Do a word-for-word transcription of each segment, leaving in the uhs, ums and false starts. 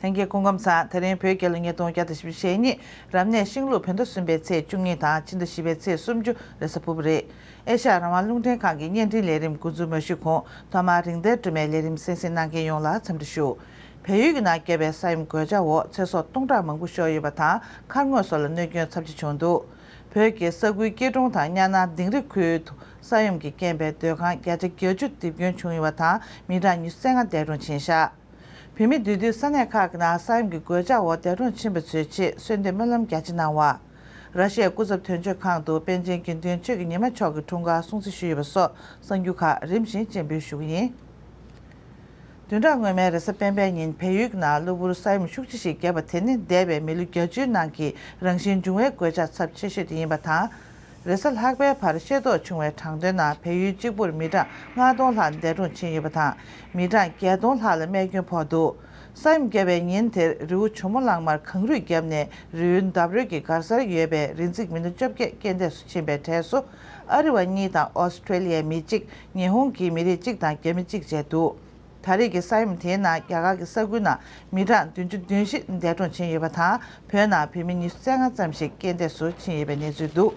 ལྷན་རྒྱས་སྐུ་ཁམས་བཟང་། དེ་རིང་བོད་རྒྱལ་ལོ་ཉིས་སྟོང་བརྒྱ་དང་བཞི་བཅུ་ཞེ་གཉིས་རབ་གནས་ཤིང་ལུག་བོད་ཟླ་གསུམ་པའི་ཚེས་བཅུ་གཉིས་དང་ཕྱི་ཟླ་བཞི་པའི་ཚེས་སུམ་ཅུ་རེས་གཟའ་ཕུར་བུ་རེད། ཨེ་ཤ་ཡ་རང་དབང་རླུང་འཕྲིན་ཁང་གི་བརྙན་འཕྲིན་ལས་རིམ་འགོ་འཛུགས་མ་ཞུས་གོང་ཐོག་མར་རིང་བསྟན་སྒྲོལ་མའི་ལས་རིམ་གསན་གཟིགས་གནང་མཁན་ཡོངས་ལ་འཚམས་འདྲི་ཞུ། བལ་ཡུལ་གྱི་ནང་བརྒྱབ་པའི་ས་ཡོམ་གོད་ཆག་འོག་ཚེ་སྲོག་སྟོང་ཕྲག་མང་པོ་ཤོར་ཡོད་པ་དང་། མཁར་རྔོག་སོགས་ལ་གནོད་སྐྱོན་ཚབས་ཆེ་བྱུང་འདུག་བོད་ཀྱི་ས་ཁུལ་སྐྱིད་གྲོང་དང་གཉའ་ནང་དིང་རི་ཁུལ་དུ་ས་ཡོམ་གྱི་རྐྱེན་པས་སྡོད་ཁང་བརྒྱ་ཆ་བརྒྱད་ཅུ་རྡིབ་སྐྱོན་བྱུང་ཡོད་པ་དང་། མི་གྲངས་ཉི་ཤུ་རྩ་ལྔ་འདས་གྲོངས་ཕྱིན་བཞག་བོད་མི་འདུས་སྡོད་ས་གནས་ཁག་གི་ནང་ས་ཡོམ་གྱི་གོད་ཆག་འོག་འདས་གྲོངས་ཕྱིན་པ་ཚོའི་ཆེད་གསོལ་འདེབས་སྨོན་ལམ་རྒྱ་ཆེ་གནང་བ། ར་ཤི་ཡའི་སྐུ་ཚབ་དོན་གཅོད་ཁང་དུ་པཎ་ཆེན་དགེ་འདུན་ཆོས་ཀྱི་ཉི་མ་མཆོག་གི་འཁྲུངས་སྐར་སྲུང་བརྩི་ཞུས་ཡོད་པ་སོགས་གསར་འགྱུར་ཁག་རིམ་བཞིན་སྤྱན་འབུལ་ཞུ་གི་ཡིན། བདུན་ཕྲག་སྔོན་མའི་རེས་གཟའ་སྤེན་པའི་ཉིན་བལ་ཡུལ་གྱི་ནང་གློ་བུར་ས་ཡོམ་ཤུགས་ཆེ་ཞིག་བརྒྱབ་པ་དེ་ནི་འདས་པའི་མི་ལོ་བརྒྱད་ཅུའི་ནང་གི་རང་བཞིན་འབྱུང་བའི་གོད་ཆག་ཚབས་ཆེ་ཤོས་དེ་ཡིན་པ་དང་། རེས་གཟའ་ལྷག་པའི་བར་ཤེས་རྟོགས་བྱུང་བའི་གྲངས་ཐོའི་ནང་བལ་ཡུལ་གཅིག་པུར་མི་གྲངས་ལྔ་སྟོང་ལྷག་འདས་གྲོངས་ཕྱིན་ཡོད་པ་དང་། མི་གྲངས་བརྒྱད་སྟོང་ལྷག་ལ་རྨས་སྐྱོན་ཕོག་འདུག་ས་ཡོམ་བརྒྱབ་པའི་ཉིན་དེར་རི་བོ་ཇོ་མོ་གླང་མར་གངས་རུད་བརྒྱབ་ནས་རི་བོའི་འདབས་རོལ་གྱི་སྒར་སར་ཡོད་པའི་རི་འཛེག་མི་སྣ་བཅོ་བརྒྱད་རྐྱེན་འདས་སུ་ཕྱིན་པའི་གྲས་སུ། ཨ་རི་བ་གཉིས་དང་ཨོ་སི་ཁྲེ་ལི་ཡའི་མི་གཅིག་ཉི་ཧོང་གི་མི་རིགས་གཅིག་དང་རྒྱ་མི་གཅིག་བཅས་འདུག་ད་རེས་ཀྱི་ས་ཡོམ་དེའི་ནང་རྒྱ་གར་གྱི་ས་ཁུལ་ནང་མི་གྲངས་བདུན་ཅུ་དོན་བཞི་འདས་གྲོངས་ཕྱིན་ཡོད་པ་དང་། བོད་ནང་བོད་མི་ཉི་ཤུ་རྩ་ལྔ་ཙམ་ཞིག་རྐྱེན་འདས་སུ་ཕྱིན་ཡོད་པའི་གནས་ཚུལ་འདུག་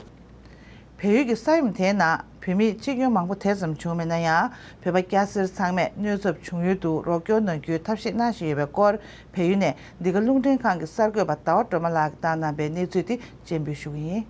བལ་ཡུལ་གྱི་ས་ཡོམ་དེའི་ནང་བོད་མི་འཆི་སྐྱོན་མང་པོ་དེ་ཙམ་བྱུང་མེད་ན་ཡང་། བོད་པ་སྐྱ་སེར་ཚང་མས་གནོད་ཚབས་བྱུང་ཡུལ་དུ་རོགས་སྐྱོར་གནང་རྒྱུའི་ཐབས་ཤེས་གནང་བཞིན་ཡོད་པའི་སྐོར། བལ་ཡུལ་ནས་འདི་ག་རླུང་འཕྲིན་ཁང་གི་གསར་འགོད་པ་ཟླ་བ་སྒྲོལ་མ་ལགས་ཀྱིས་བཏང་གནང་པའི་གནས་ཚུལ་དེ་སྤྱན་འབུལ་ཞུ་གི་ཡིན།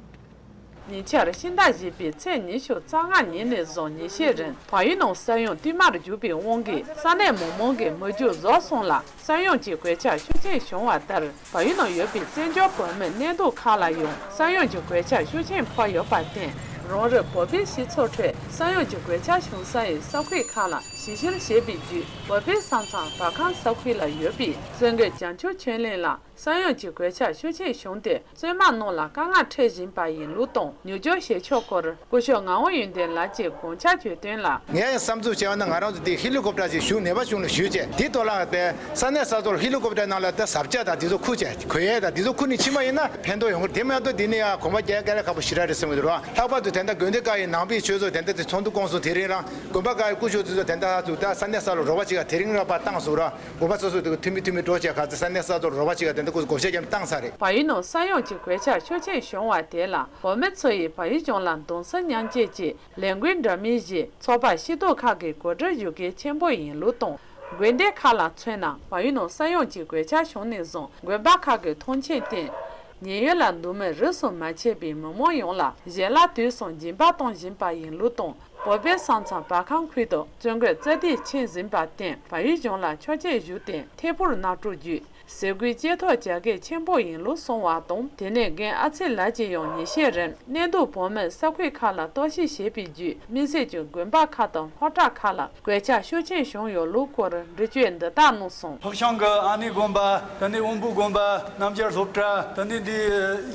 ཉེ་ཆར་ཕྱི་ཟླ་བཞི་པའི་ཚེས་ཉི་ཤུ་རྩ་ལྔ་ཉིན་ནས་བཟུང་ཉིན་ཤས་རིང་བལ་ཡུལ་ནང་ས་ཡོམ་བསྟུད་མར་རྒྱུག་པའི་དབང་གིས་ས་གནས་མི་མང་གི་མི་རྒྱུ་ཟོག་གསུམ་ལ་ས་ཡོམ་གྱི་གོད་ཆག་ཤུགས་ཆེན་བྱུང་བ་ལྟར། བལ་ཡུལ་ནང་ཡོད་པའི་བཙན་བྱོལ་བོད་མི་གནས་སྡོད་ཁག་ལ་ཡང་ས་ཡོམ་གྱི་གོད་ཆག་ཤུགས་ཆེན་ཕོག་ཡོད་པར་བརྟེན། རང་རེའི་བོད་པའི་སྤྱི་ཚོགས་ཁྲོད་ས་ཡོམ་གྱི་གོད་ཆག་བྱུང་ས་ཡི་ས་ཁུལ་ཁག་ལ་ཞིབ་བཤེར་བྱས་པའི་བརྒྱུད། བོད་པའི་ས་མཚམས་བར་ཁང་ས་ཁུལ་ལ་ཡོད་པའི་བཙུན་དགོན་བྱང་ཆུབ་ཆོས་གླིང་ལ་ས་ཡོམ་གྱི་གོད་ཆག་ཤུགས་ཆེན་བྱུང་སྟེ། བཙོན་མ་རྣམས་ལ་དཀའ་ངལ་འཕྲད་བཞིན་པ་ཡིན་ལུགས་དང་། མྱུར་སྐྱོབ་བྱེད་ཕྱོགས་སྐོར་སྐུ་ཞབས་ངག་དབང་ཡོན་ཏན་ལགས་ཀྱིས་དགོངས་འཆར་བརྗོད་དོན་ལ། ངས་བསམ་ཚུལ་བྱས་པ་ན། ང་རང་ཚོ་འདི་ཧེ་ལི་ཀོབ་ཊར་ཅིག་ཞུ། ནེ་པ་གཞུང་ལ་ཞུས་བྱས། འདི་ཐོག་ལ་དེ་ས་གནས་ས་ཐོག་ཧེ་ལི་ཀོབ་ཊར་ནང་ལ་དེ་ཟབ་ཆ་དང་འདི་ཚོ་ཁུར་བྱས། གོན་ཡས་དང་འདི་ཚོ་ཁུར་ནས་ཕྱིན་པ་ཡིན་ན་ཕན་ཐོགས་ཡོང་གི་རེད། དེ་མ་གཏོགས་འདི་ནས་ཡང་གོམ་པ་རྒྱག་དཀའ་ལས་ཁག་པོ་ཞེ་དྲག་རེད་བསམ་གྱི་འདུག་ར། ལྷག་པར་དུ་དེ་འདྲ་དགོན་སྡེ་ཁག་གི་ནང་པའི་ཆོས་ཚོགས་དེ་འདྲ་དེ་ཚོགས་འདུ་བསྐོང་སོང་། དེ་རིང་རང་དགོན་པ་ཁག་གི་སྐུ་ཞབས་དེ་ཚོ་དེ་འདྲ་ཚོ་ད་ས་གནས་ས་ལ་རོགས་པ་བྱེད་ག་དེ་རིང་ར་ཕར་བཏང་སོང་ར། དགོན་པ་སོ་སོ་དེ་ཐུ་མི་ཐུ་མི་འགྲོ་བྱས་ག་ཚོད་ས་གནས་ས་ཐོག་རོགས་པ་བྱེད་ག་དེ་འདྲ་ཁོ་བགོ་བཤའ་བརྒྱབ་བཏང་ས་རེད། བལ་ཡུལ་ནང་ས་ཡོམ་གྱི་གོད་ཆག་ཤུགས་ཆེན་བྱུང་བ་དེ་ལ་བོད་མི་ཚོ་ཡིས་བལ་ཡུལ་གཞུང་ལ་གདུང་སེམས་མཉམ་སྐྱེད་ཀྱིས་ལས་འགུལ་འདྲ་མིན་བཞིན་ཚོགས་པ་སྐྱིད་སྡུག་ཁག་གི་གོ་སྒྲིག་ཞུ་གལ་ཆེན་པོ་ཡིན་ལུགས་དང་། དགོན་སྡེ་ཁག་ལ་མཚོན་ན། བལ་ཡུལ་ནང་ས་ཡོམ་གྱི་གོད་ཆག་བྱུང་ནས་བཟུང་དགོན་པ་ཁག་གི་ཐོངས་མཆན་བཏོན། ཉེན་གཡོལ་ལ་འདུག་མི་རིས་སུ་མ་ཆད་པའི་མི་མང་ཡོངས་ལ་ཞལ་ལག་དུས་སུ་སྦྱིན་པ་གཏོང་བཞིན་པ་ཡིན་ལུགས་དང་། བོད་པའི་ས་མཚམས་བར་ཁང་ཁུལ་དུ་བཙོན་གྲོལ་རྩ་དོན་ཆེན་ཟིན་པར་བརྟེན། བལ་ཡུལ་གཞུང་ལ་ཆོག་མཆན་ཞུས་ཏེ་ཐད་འཕུར་གནང་སྤྲོད་བརྒྱུད། ཟས་གོས་བཅས་ཐོབ་བྱ་གལ་ཆེན་པོ་ཡིན་ལུགས་གསུངས་པ་དང་། དེ་ནས་རྒན་ཨ་ཚེ་ལགས་ཀྱིས་ཡང་ཉིན་ཤས་རིང་གནས་སྡོད་བོད་མིར་ས་ཁུལ་ཁག་ལ་རྟོག་ཞིབ་བྱས་པའི་བརྒྱུད། དམིགས་བསལ་གྱི་དགོན་པ་ཁག་དང་སློབ་གྲྭ་ཁག་ལ་གོད་ཆག་ཤུགས་ཆེན་བྱུང་ཡོད་ལུགས་སྐོར་འགྲེལ་བརྗོད་འདི་ལྟར་གནང་སོང་། ལྷོ་བྱང་གི་ཨ་ནེ་དགོན་པ། དེ་ནས་དབོན་པོ་དགོན་པ། རྣམ་རྒྱལ་སློབ་གྲྭ། དེ་ནས་འདི་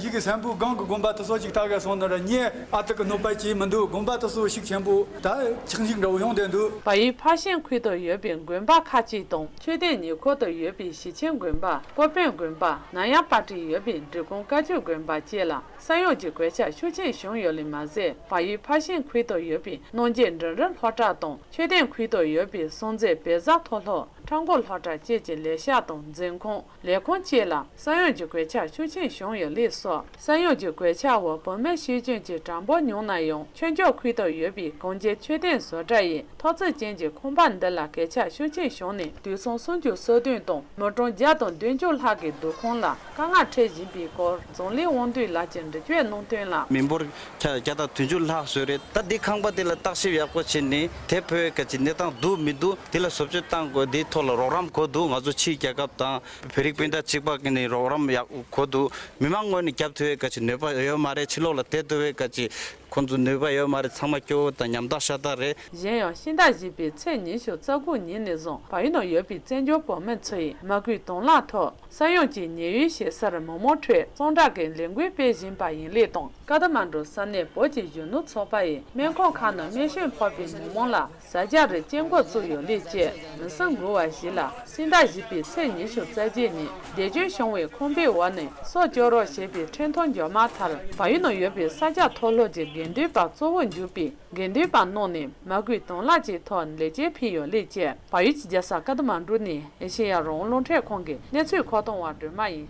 ཡི་གེ་སེམས་པོའི་སྒང་གི་དགོན་པ་དེ་ཚོ་ཅིག་ལྟ་ག་སོང་ན་ར་མྱེ་ཨ་ཐུར་གི་གནོད་པ་ཅིག་མི་འདུག་དགོན་པ་དེ་ཚོ་ཤུགས་ཆེན་པོ་ད་ཆག་འཇིག་འདྲ་བོ་ཡོང་བསྡད་འདུག་བལ་ཡུལ་ཕར་ཕྱིན་ཁུལ་དུ་ཡོད་པའི་དགོན་པ་ཁག་ཅིག་དང་། མཆོད་རྟེན་ཉེ་འཁོར་དུ་ཡོད་པའི་ཞེ་ཆེན་དགོན་པ། ཀོ་པན་དགོན་པ། ནང་ཡང་པར་ཊི་ཡོད་པའི་འབྲི་གུང་བཀའ་བརྒྱུད་དགོན་པ་བཅས་ལ་ས་ཡོམ་གྱི་གོད་ཆག་ཤུགས་ཆེན་བྱུང་ཡོད་ལུགས་མ་ཟད། བལ་ཡུལ་ཕར་ཕྱིན་ཁུལ་དུ་ཡོད་པའི་རྣམ་རྒྱལ་འབྲིང་རིམ་སློབ་གྲྭ་དང་། མཆོད་རྟེན་ཁུལ་དུ་ཡོད་པའི་སྲོང་བཙན་བལ་བཟའ་མཐོ་སློབ། ཁྲ་འགུ་སློབ་གྲྭ་བཅས་ཀྱི་ལས་ཤག་དང་འཛིན་ཁང་། ལས་ཁུངས་བཅས་ལ་ས་ཡོམ་གྱི་གོད་ཆག་ཤུགས་ཆེན་བྱུང་ཡོད་ལུགས་སོགས། ས་ཡོམ་གྱི་གོད་ཆག་འོག་བོད་མི་ཤི་སྐྱོན་གྱི་གྲངས་འབོར་ཉུང་ན་ཡང་། ཆོས་འབྱོར་ཁུལ་དུ་ཡོད་པའི་གངས་ཅན་མཆོད་རྟེན་བཟོ་གྲྭ་ཡི་ཐོག་བརྩེགས་ཅན་གྱི་ཁང་པ་འདི་ལ་གོད་ཆག་ཤུགས་ཆེན་བྱུང་ནས། དུད་ཚང་སུམ་ཅུ་སོ་བདུན་དང་མི་གྲངས་བརྒྱ་དང་བདུན་ཅུ་ལྷག་གི་སྡོད་ཁང་ལ་དཀའ་ངལ་འཕྲད་བཞིན་པའི་སྐོར། འཛམ་གླིང་དབང་འདུས་ལགས་ཀྱིས་འགྲེལ་བརྗོད་གནང་དོན་ལ། མི་འབོར་བརྒྱ་དང་བདུན་ཅུ་ལྷག་བཟོས་རེད། ད་འདི་ཁང་པ་དེ་ལ་བརྟག་ཞིབ་ཡག་པོ་བྱས་ནས་དེ་བོད་ག་ཅིག་གནས་སྟངས་འདུག་མི་འདུག་དེ་ལ་བཟོ་བཅོས་བཏང་དགོས། དེའི་ཐོག་ལ་རོགས་རམ་དགོས་འདུག་ང་ཚོ་ཕྱིའི་རྒྱལ་ཁབ་དང་། བོད་རིགས་སྤུན་ཟླ་གཅིག་པ་གི་ནས་རོགས་རམ་ཡག་དགོས་འདུག་མི་མང་ངོས་ནས་རྒྱབ་ཐུབ་པའི་ག་ཅིག་ནུས་པ་ཡོད་མ་རེད། ཕྱི་ལོགས་ལ་བསྡད་ཐུབ་པའི་ག་ཅིག་ཁོང་ཚོ་ནུས་པ་ཡོད་མ་རེད། ཚང་མ་སྐྱོ་བོ་དང་ཉམ་ཐག་ཤ་སྟག་རེད། གཞན་ཡང་ཕྱི་ཟླ་བཞི་པའི་ཚེས་ཉི་ཤུ་རྩ་དགུ་ཉིན་ནས་བཟུང་བལ་ཡུལ་ནང་ཡོད་པའི་བཙན་བྱོལ་བོད་མི་ཚོ་ཡིས་མ་སྐུལ་དང་བླངས་ཐོག་ས་ཡོམ་གྱི་ཉེན་གཡོལ་བྱེད་སར་མི་མང་ཁྲོད་གཙང་སྦྲ་གི་ལས་འགུལ་སྤེལ་བཞིན་པ་ཡིན་ལུགས་དང་། ཀ་ཐ་མན་གྲུ་ས་གནས་བོད་ཀྱི་གཞོན་ནུ་ཚོགས་པ་ཡིས་སྨན་ཁང་ཁག་ནང་རྨས་སྐྱོན་ཕོག་པའི་མི་མང་ལ། ཟ་རྒྱ་རེ་སྐྱེལ་འགོ་བཙུགས་ཡོད་ལུགས་བཅས། མི་སེར་འགོ་བ་ཞིག་ལ་ཕྱི་ཟླ་བཞི་པའི་ཚེས་ཉི་ཤུ་རྩ་བརྒྱད་ཉིན་བདེ་སྐྱོན་བྱུང་བའི་ཁང་པའི་འོག་ནས་སྲོག་སྐྱོབ་རོགས་ཞེས་པའི་འཕྲིན་ཐུང་འབྱོར་མ་ཐག་བལ་ཡུལ་ནང་ཡོད་པའི་ས་སྐྱ་མཐོ་སློབ་ཀྱི་ དགེ་འདུན་པ་གཙོ་བོར་གྱུར་པའི་དགེ་འདུན་པ་རྣམས་ནས་མ་དགོས་དང་བླངས་ཀྱི་ཐོག་ལས་བྱེད་ཕུལ་ཡོད་ལེགས་བཅས། བལ་ཡུལ་གྱི་རྒྱལ་ས་ཀ་ཐ་མན་གྲུ་ནས་ཨེ་ཤེ་ཡ་རང་དབང་རླུང་འཕྲིན་ཁང་གི་གནས་ཚུལ་མཁོ་གཏོང་བ་སྒྲོལ་མ་ཡིན།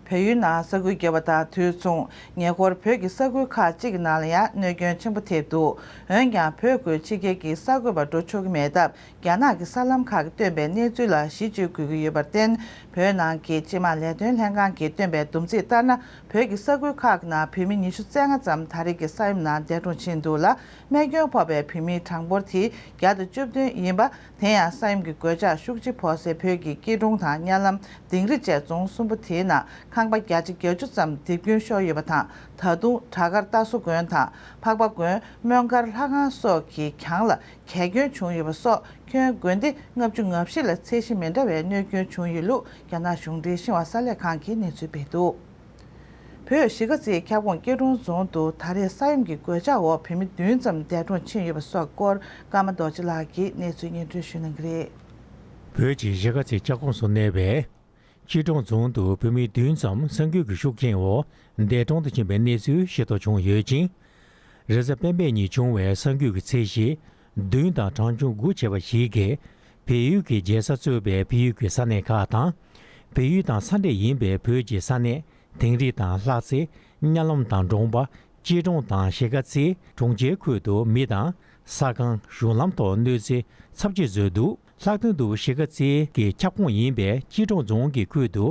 བལ་ཡུལ་ནང་ས་ཁུལ་བརྒྱབ་པ་དང་དུས་མཚུངས་ཉེ་འཁོར་བོད་ཀྱི་ས་ཁུལ་ཁག་ཅིག་གི་ནང་ལ་ཡང་གནོད་སྐྱོན་ཆེན་པོ་ཐེབས་འདུག་འོན་ཀྱང་བོད་ཁུལ་ཕྱི་རྒྱལ་གྱི་གསར་འགོད་པ་འགྲོ་ཆོག་གི་མེད་སྟབས། རྒྱ་ནག་གི་གསར་ལམ་ཁག་གིས་བཏོན་པའི་གནས་ཚུལ་ལ་གཞི་བཅོལ་དགོས་ཀྱི་ཡོད་པར་བརྟེན། བོད་ནང་གི་སྤྱི་དམངས་ལས་དོན་ལྷན་ཁང་གིས་བཏོན་པའི་བསྡོམས་རྩིས་ལྟར་ན། བོད་ཀྱི་ས་ཁུལ་ཁག་གི་ནང་བོད་མི་ཉི་ཤུ་རྩ་ལྔ་ཙམ་ད་རེས་ཀྱི་ས་ཡོམ་ནང་འདས་གྲོངས་ཕྱིན་འདུག་ལ། རྨས་སྐྱོན་ཕོག་པའི་བོད་མིའི་གྲངས་འབོར་དེ་བརྒྱ་དང་བཅུ་བདུན་ཡིན་པ། དེ་ཡང་ས་ཡོམ་གྱི་གོད་ཆག་ཤུགས་ཆེ་ཕོག་སའི་བོད་ཀྱི་སྐྱིད་གྲོང་དང་གཉའ་ལམ། དིང་རི་བཅས་རྫོང་གསུམ་པོ་དེའི་ནང་ཁང་པ་བརྒྱ་ཆ་བརྒྱད་ཅུ་ཙམ་རྡིབ་སྐྱོན་ཤོར་ཡོད་པ་དང་། ད་དུང་བྲག་དཀར་རྟ་བཟོ་དགོན་དང་། འཕགས་པ་དགོན། མོན་མཁར་ལྷ་ཁང་སོགས་ཀྱི་གྱང་ལ་གས་སྐྱོན་བྱུང་ཡོད་པ་སོགས་ཁྱོན་དགོན་སྡེ་ལྔ་བཅུ་ང་བཞི་ལ་ཚད་གཞི་མི་འདྲ་བའི་གནོད་སྐྱོན་བྱུང་ཡོད་ལུགས་རྒྱ་ནག་གཞུང་འབྲེལ་ཤིན་ཧྭ་གསར་ལས་ཁང་གིས་གནས་ཚུལ་སྤེལ་འདུག་བོད་གཞིས་ཀ་རྩེའི་ཁྱབ་ཁོངས་སྐྱིད་གྲོང་རྫོང་དུ་ད་རེས་ས་ཡོམ་གྱི་གོད་ཆག་འོག་བོད་མི་བདུན་ཙམ་འདས་གྲོངས་ཕྱིན་ཡོད་པ་སོགས་སྐོར་ཀརྨ་རྡོ་རྗེ་ལགས་ཀྱིས་གནས་ཚུལ་སྙན་སྒྲོན་ཞུ་གནང་གི་རེད། བོད་ཀྱི་གཞིས་ཀ་རྩེའི་ཁྱབ་ཁོངས་སུ་གནས་པའི་སྐྱིད་གྲོང་རྫོང་དུ་བོད་མི་བདུན་ཙམ་ས་འགུལ་གྱི་ཤུགས་རྐྱེན་འོག་འདས་གྲོངས་དུ་ཕྱིན་པའི་གནས་ཚུལ་ཤེས་རྟོགས་བྱུང་ཡོད་ཅིང་། རེས་གཟའ་སྤེན་པའི་ཉིན་བྱུང་བའི་ས་འགུལ་གྱི་ཚད་གཞི་བདུན་དང་གྲངས་ཆུང་དགུ་བྱས་པ་ཞིག་གིས། བལ་ཡུལ་གྱི་རྒྱལ་ས་གཙོས་པའི་བལ་ཡུལ་གྱི་ས་གནས་ཁག་དང་། བལ་ཡུལ་དང་ས་འདྲེས་ཡིན་པའི་བོད་ཀྱི་ས་གནས་དིང་རི་དང་ལྷ་རྩེ། གཉའ་ལམ་དང་འབྲོང་པ། སྐྱིད་གྲོང་དང་གཞིས་ཀ་རྩེའི་གྲོང་ཁྱེར་ཁུལ་དུ་མི་དང་ས་ཁང་། གཞུང་ལམ་ཐོག་གནོད་འཚེ་ཚབས་ཆེ་བཟོས་འདུག་ལྷག་དོན་དུ་གཞིས་ཀ་རྩེ་གི་ཁྱབ་ཁོངས་ཡིན་པའི་སྐྱིད་གྲོང་རྫོང་གི་ཁུལ་དུ་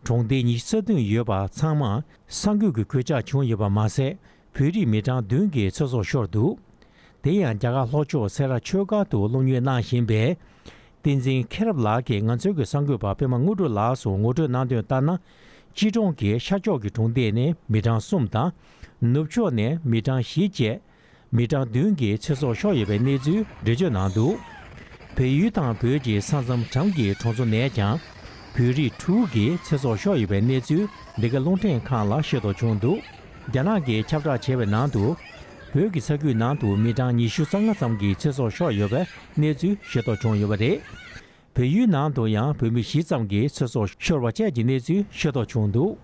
གྲོང་སྡེ་ཉི་ཤུ་རྩ་བདུན་ཡོད་པ་ཚང་མ་ས་འགུལ་གྱི་གོད་ཆག་བྱུང་ཡོད་པ་མ་ཟད། བོད་རིགས་མི་གྲངས་བདུན་གྱི་ཚེ་སྲོག་ཤོར་འདུག་དེ་ཡང་རྒྱ་གར་ལྷོ་ཕྱོགས་སེ་ར་ཆོས་སྒར་དུ་སློབ་གཉེར་གནང་བཞིན་པའི་བསྟན་འཛིན་མཁྱེན་རབ་ལགས་ཀྱིས་ང་ཚོའི་གསར་འགོད་པ་པད་མ་དངོས་གྲུབ་ལགས་སུ་ངོ་སྤྲོད་གནང་དོན་ལྟར་ན། སྐྱིད་གྲོང་གི་ཤར་ཕྱོགས་ཀྱི་གྲོང་སྡེ་ནས་མི་གྲངས་གསུམ་དང་། ནུབ་ཕྱོགས་ནས་མི་གྲངས་བཞི་བཅས་མི་གྲངས་བདུན་གྱི་ཚེ་སྲོག་ཤོར་ཡོད་པའི་གནས་ཚུལ་འགྲེལ་བརྗོད་གནང་འདུག་བལ་ཡུལ་དང་བོད་ཀྱི་ས་མཚམས་འགྲམ་གྱི་གྲོང་ཚོ་ནས་ཀྱང་བོད་རིགས་དྲུག་གི་ཚེ་སྲོག་ཤོར་ཡོད་པའི་གནས་ཚུལ་འདི་ག་རླུང་འཕྲིན་ཁང་ལ་ཤེས་རྟོགས་བྱུང་འདུག་རྒྱ་ནག་གིས་ཁྱབ་བསྒྲགས་བྱས་པའི་ནང་དུ། བོད་ཀྱི་ས་ཁུལ་ནང་དུ་མི་གྲངས་ཉི་ཤུ་རྩ་ལྔ་ཙམ་གྱི་ཚེ་སྲོག་ཤོར་ཡོད་པའི་གནས་ཚུལ་ཤེས་རྟོགས་བྱུང་ཡོད་པ་རེད། བལ་ཡུལ་ནང་དུ་ཡང་བོད་མི་བཞི་ཙམ་གྱི་ཚེ་སྲོག་ཤོར་བ་བཅས་ཀྱི་གནས་ཚུལ་ཤེས་རྟོགས་བྱུང་འདུག་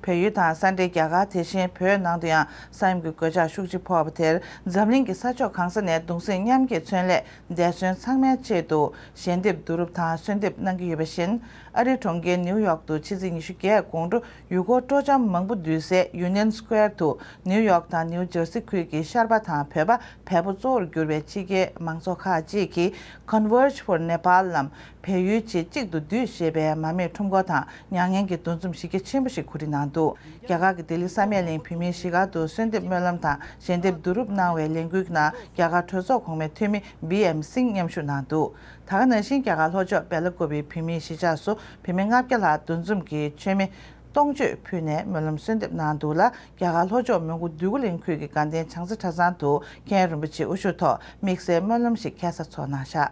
བལ་ཡུལ་དང་ས་འབྲེལ་རྒྱ་གར། དེ་བཞིན་བོད་ནང་དུ་ཡང་ས་ཡོམ་གྱི་གོད་ཆག་ཤུགས་ཆེ་ཕོག་པ་དེར། འཛམ་གླིང་གི་ས་ཕྱོགས་གང་ས་ནས་གདུང་སེམས་མཉམ་སྐྱེད་མཚོན་སླད། འདས་གསོན་ཚང་མའི་ཆེད་དུ་ཞལ་འདེབས་བསྡུ་རུབ་དང་གསོལ་འདེབས་གནང་གི་ཡོད་པ་བཞིན། ཨ་རིའི་གྲོང་ཁྱེར་ནིའུ་ཡོག་ཏུ་ཕྱི་ཚེས་ཉི་ཤུ་བརྒྱད་དགོང་དྲོ་ཡུལ་སྐོར་སྤྲོ་འཆམ་མང་པོ་འདུས་སའི་ཡུ་ནི་ཡན་སི་ཀོ་ཝེར་དུ། ནིའུ་ཡོག་དང་ནིའུ་ཇར་སི་ཁུལ་གྱི་ཤར་པ་དང་བོད་པ། བལ་པོ་གཙོ་བོར་གྱུར་པའི་ཕྱི་རྒྱལ་མང་ཚོགས་ཁག་ཅིག་གིས། Converge for Nepal ནམ། བལ་ཡུལ་ཆེས་གཅིག་ཏུ་འདུས་ཞེས་པའི་མར་མེའི་ཁྲོམ་སྐོར་དང་མྱ་ངན་གྱི་འདུ་འཛོམས་གཞི་རྒྱ་ཆེན་པོ་ཞིག་གོ་སྒྲིག་གནང་འདུག་རྒྱ་གར་གྱི་ལྡི་ལི་བསམ་ཡས་གླིང་བོད་མིའི་གཞིས་སྒར་དུ་གསོལ་འདེབས་སྨོན་ལམ་དང་ཞལ་འདེབས་བསྡུ་རུབ་གནང་བའི་ལས་འགུལ་གྱི་ནང་། རྒྱ་གར་གྲོས་ཚོགས་གོང་མའི་འཐུས་མི་བྷི་ཨེམ་སིང་མཉམ་ཞུགས་གནང་འདུག་ད་ག་ནང་བཞིན། རྒྱ་གར་ལྷོ་ཕྱོགས་སྦེ་ལ་ཀོ་བིའི་བོད་མིའི་གཞིས་ཆགས་སུ་བོད་མི་ལྔ་བརྒྱ་ལྷག་འདུ་འཛོམས་ཀྱིས་མཆོད་མེ་སྟོང་མཆོད་ཕུལ་ནས་སྨོན་ལམ་གསོལ་འདེབས་གནང་འདུག་ལ། རྒྱ་གར་ལྷོ་ཕྱོགས་མོན་གྷོ་འདོད་རྒུ་གླིང་ཁུལ་གྱི་དགའ་ལྡན་བྱང་རྩེ་གྲྭ་ཚང་དུ་མཁན་རིན་པོ་ཆེ་དབུ་བཞུགས་ཐོག་དམིགས་བསལ་སྨོན་ལམ་ཞིག་ཁ་སང་ཚོགས་གནང་བཞག་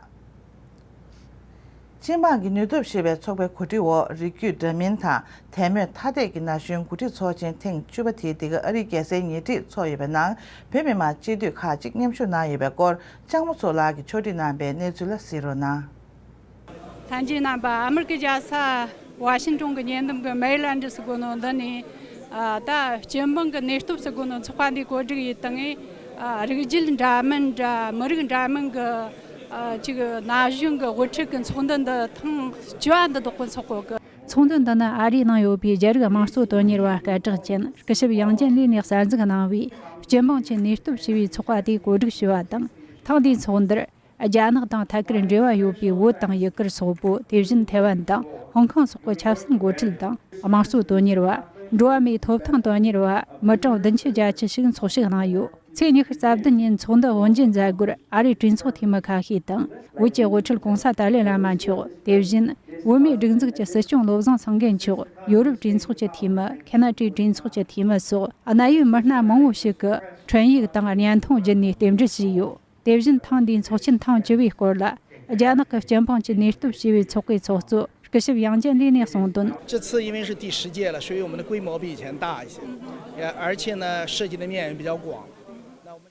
སྤྱི་འབངས་ཀྱི་ནུས་སྟོབས་ཞེས་པའི་ཚོགས་པའི་གོ་སྒྲིག་འོག་རིགས་རྒྱུད་འདྲ་མིན་དང་དད་མོས་ཐ་དད་ཀྱི་ན་གཞོན་འགོ་ཁྲིད་ཚོགས་ཆེན་ཐེངས་བཅུ་པ་དེ་འདི་ག་ཨ་རིའི་རྒྱལ་སའི་ཉེ་འཁྲིས་འཚོགས་ཡོད་པའི་ནང་། བོད་མི་མང་སྤྱི་འཐུས་ཁག་ཅིག་མཉམ་ཞུགས་གནང་ཡོད་པའི་སྐོར་ལྕགས་མོ་མཚོ་ལགས་ཀྱིས་ཕྱོགས་སྒྲིག་གནང་པའི་གནས་ཚུལ་ལ་གཟིགས་རོགས་གནང་། ལྷན་རྒྱས་རྣམ་པ། ཨ་མེ་རི་ཀའི་རྒྱལ་ས་ཝ་ཤིང་ཏོན་གྱི་ཉེ་འདབས་ཀྱི་མེ་རི་ལན་ཌི་ཟེར་གོ་ནོ་འདི་ནས། ཨ། ད་སྤྱི་འབངས་ཀྱི་ནུས་སྟོབས་ཟེར་གོ་ནོ་ཚོགས་པ་འདིའི་གོ་སྒྲིག་ཡིན་དང་། ཨ། རིགས་རྒྱུད་འདྲ་མིན་འདྲ། མི་རིགས་འདྲ་མིན་གྱི། ཨ། ཅིག་ན་གཞོན་གྱི་དབུ་ཁྲིད་ཀྱི་ཚོགས་འདུ་འདི་ཐེངས་བཅུ་པ་འདི་འདོགས་གི་འཚོགས་གོ་གི། ཚོགས་འདུ་འདི་ནི་ཨ་རིའི་ནང་ཡོད་པའི་རྒྱ་རིགས་དམངས་གཙོ་དོན་གཉེར་བ་སྐད་གྲགས་ཅན་སྐུ་ཞབས་ཡང་ཅན་ལིས་ནས་གསར་འཛུགས་གནང་བའི་སྤྱི་འབངས་ཀྱི་ནུས་སྟོབས་ཞེས་པའི་ཚོགས་པ་དེས་གོ་སྒྲིག་ཞུས་པ་དང་། ཐེངས་འདིའི་ཚོགས་འདུར། རྒྱ་ནག་དང་ཐད་ཀར་འབྲེལ་བ་ཡོད་པའི་བོད་དང་ཡུ་གུར་སོག་པོ། དེ་བཞིན་ཐའེ་ཝན་དང་ཧོང་ཀོང་སོགས་ཀྱི་ཆབ་སྲིད་འགོ་ཁྲིད་དང་དམངས་གཙོ་དོན་གཉེར་བ། འགྲོ་བ་མིའི་ཐོབ་ཐང་དོན་གཉེར་བ། མི་གྲངས་བདུན་ཅུ་གྱ་བཅུ་ཞིག་འཚོགས་ཞུགས་གནང་ཡོད། ཚེས་ཉི་ཤུ་རྩ་བདུན་ཉིན་ཚོགས་འདུ་དབུ་འབྱེད་མཛད་སྒོར་ཨ་རིའི་གྲོས་ཚོགས་འཐུས་མི་ཁ་ཤས་དང་། བོད་ཀྱི་དབུ་ཁྲིད་༧གོང་ས་ཏཱ་ལའི་བླ་མ་མཆོག་དེ་བཞིན་བོད་མིའི་སྒྲིག་འཛུགས་ཀྱི་སྲིད་སྐྱོང་བློ་བཟང་སེང་གེ་མཆོག་ཡོ་རོབ་གྲོས་ཚོགས་ཀྱི་འཐུས་མི། ཁེ་ན་ཌའི་གྲོས་ཚོགས་ཀྱི་འཐུས་མི་སོགས་གནད་ཡོད་མི་སྣ་མང་བོ་ཞིག་གིས་འཕྲིན་ཡིག་དང་བརྙན་ཐུང་བརྒྱུད་ནས་རྟེན་འབྲེལ་ཞུས་ཡོད། དེ་བཞིན་ཐེངས་འདིའི་ཚོགས་ཆེན་ཐེངས་བཅུ་པའི་སྐོར་ལ། རྒྱ་ནག་གི་སྤྱི་འབངས་ཀྱི་ནུས་སྟོབས་ཞེས་པའི་ཚོགས་པའི་ཚོགས་གཙོ་སྐུ་ཞབས་ཡང་ཅན་ལི་ནས་གསུངས་དོན། 这次因为是第十届了，所以我们的规模比以前大一些，也而且呢，涉及的面也比较广。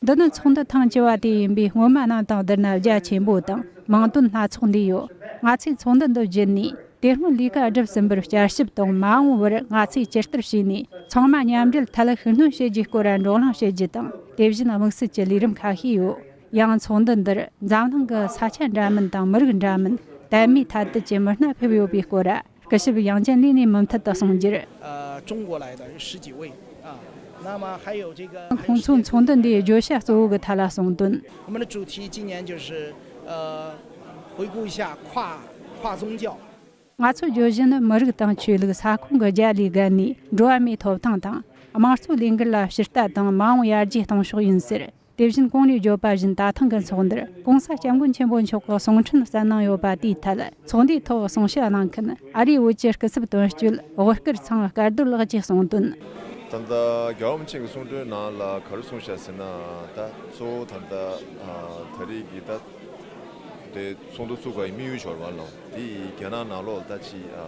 འདི་ནི་ཚོགས་འདུ་ཐེངས་བཅུ་པ་དེ་ཡིན་པས། སྔོན་མ་ནང་དང་བསྡུར་ན་རྒྱ་ཆེན་པོ་དང་མིང་དོན་སྣ་ཚོགས་འདུས་ཡོད། ང་ཚོས་ཚོགས་འདུ་འདི་བརྒྱུད་ནས། དེ་སྔོན་ལས་ཀ་བསྒྲུབས་ཟིན་པར་བསྐྱར་ཞིབ་དང་མ་འོངས་བར་ང་ཚོས་ཇི་ལྟར་བྱས་ནས་ཚང་མ་མཉམ་འབྲེལ་ཐད་ཤུགས་སྣོན་བྱེད་རྒྱུའི་སྐོར་བགྲོ་གླེང་བྱེད་རྒྱུ་དང་། དེ་བཞིན་དམིགས་བསལ་གྱི་ལས་རིམ་ཁ་ཤས་ཡོད། ཡང་ཚོགས་འདུ་འདིར་འཛམ་གླིང་གི་ས་ཆ་འདྲ་མིན་དང་མི་རིགས་འདྲ་མིན། དད་མོས་ཐ་དད་ཀྱི་མི་སྣ་ཕེབས་ཡོད་པའི་སྐོར། སྐུ་ཞབས་ཡང་ཅིན་ལི་ནས་མུ་མཐུད་དུ་གསུངས་རྒྱུར། 呃，中国来的十几位啊，那么还有这个 ཁོང་ཚོའི་ཚོགས་འདུ་འདིའི་བརྗོད་བྱ་གཙོ་བོ་གི་ཐད་ལ་གསུངས་དོན། 我们的主题今年就是呃，回顾一下跨跨宗教。 ང་ཚོའི་བརྗོད་གཞི་ནི་མི་རིགས་དང་ཆོས་ལུགས། ས་ཁོངས་ཀྱི་རྒྱ་ལས་བརྒལ་ནས་འགྲོ་བ་མིའི་ཐོབ་ཐང་དང་། དམངས་གཙོའི་ལས་འགུལ་ལ་ཕྱིར་ལྟ་དང་མ་འོངས་ཡར་རྒྱས་གཏོང་ཕྱོགས་ཡིན་ཟེར། དེ་བཞིན་གོང་ནས་བརྗོད་པ་བཞིན་ད་ཐེངས་ཀྱི་ཚོགས་འདུར་༸གོང་ས་༸སྐྱབས་མགོན་ཆེན་པོ་མཆོག་གི་གསུང་འཕྲིན་གསན་གནང་ཡོད་པ་དེའི་ཐད། ཚོགས་འདུའི་ཐོག་གསུང་བཤད་གནང་མཁན་ཨ་རིའི་བོད་ཀྱི་སྐུ་ཚབ་དོན་གཅོད་དབུ་དཀར་ཚང་སྐལ་རྡོར་ལགས་ཀྱིས་གསུངས་དོན། ད་ལྟ་རྒྱལ་བ་རིན་པོ་ཆེ་གི་གསུང་འཕྲིན་ནང་ལ་ག་རེ་གསུངས་བཞག་ཟེར་ན། ད་གཙོ་བོ་ད་ལྟ་ཨ་ད་རེས་ཀྱི་ད་དེ་ཚོགས་འདུ་ཚུགས་པའི་དམིགས་ཡུལ་ཞོར་བ་ལ་དེ་ཡི་རྒྱ་ནག་ནང་ལོགས་ལ་ད་ཅི་ཨ་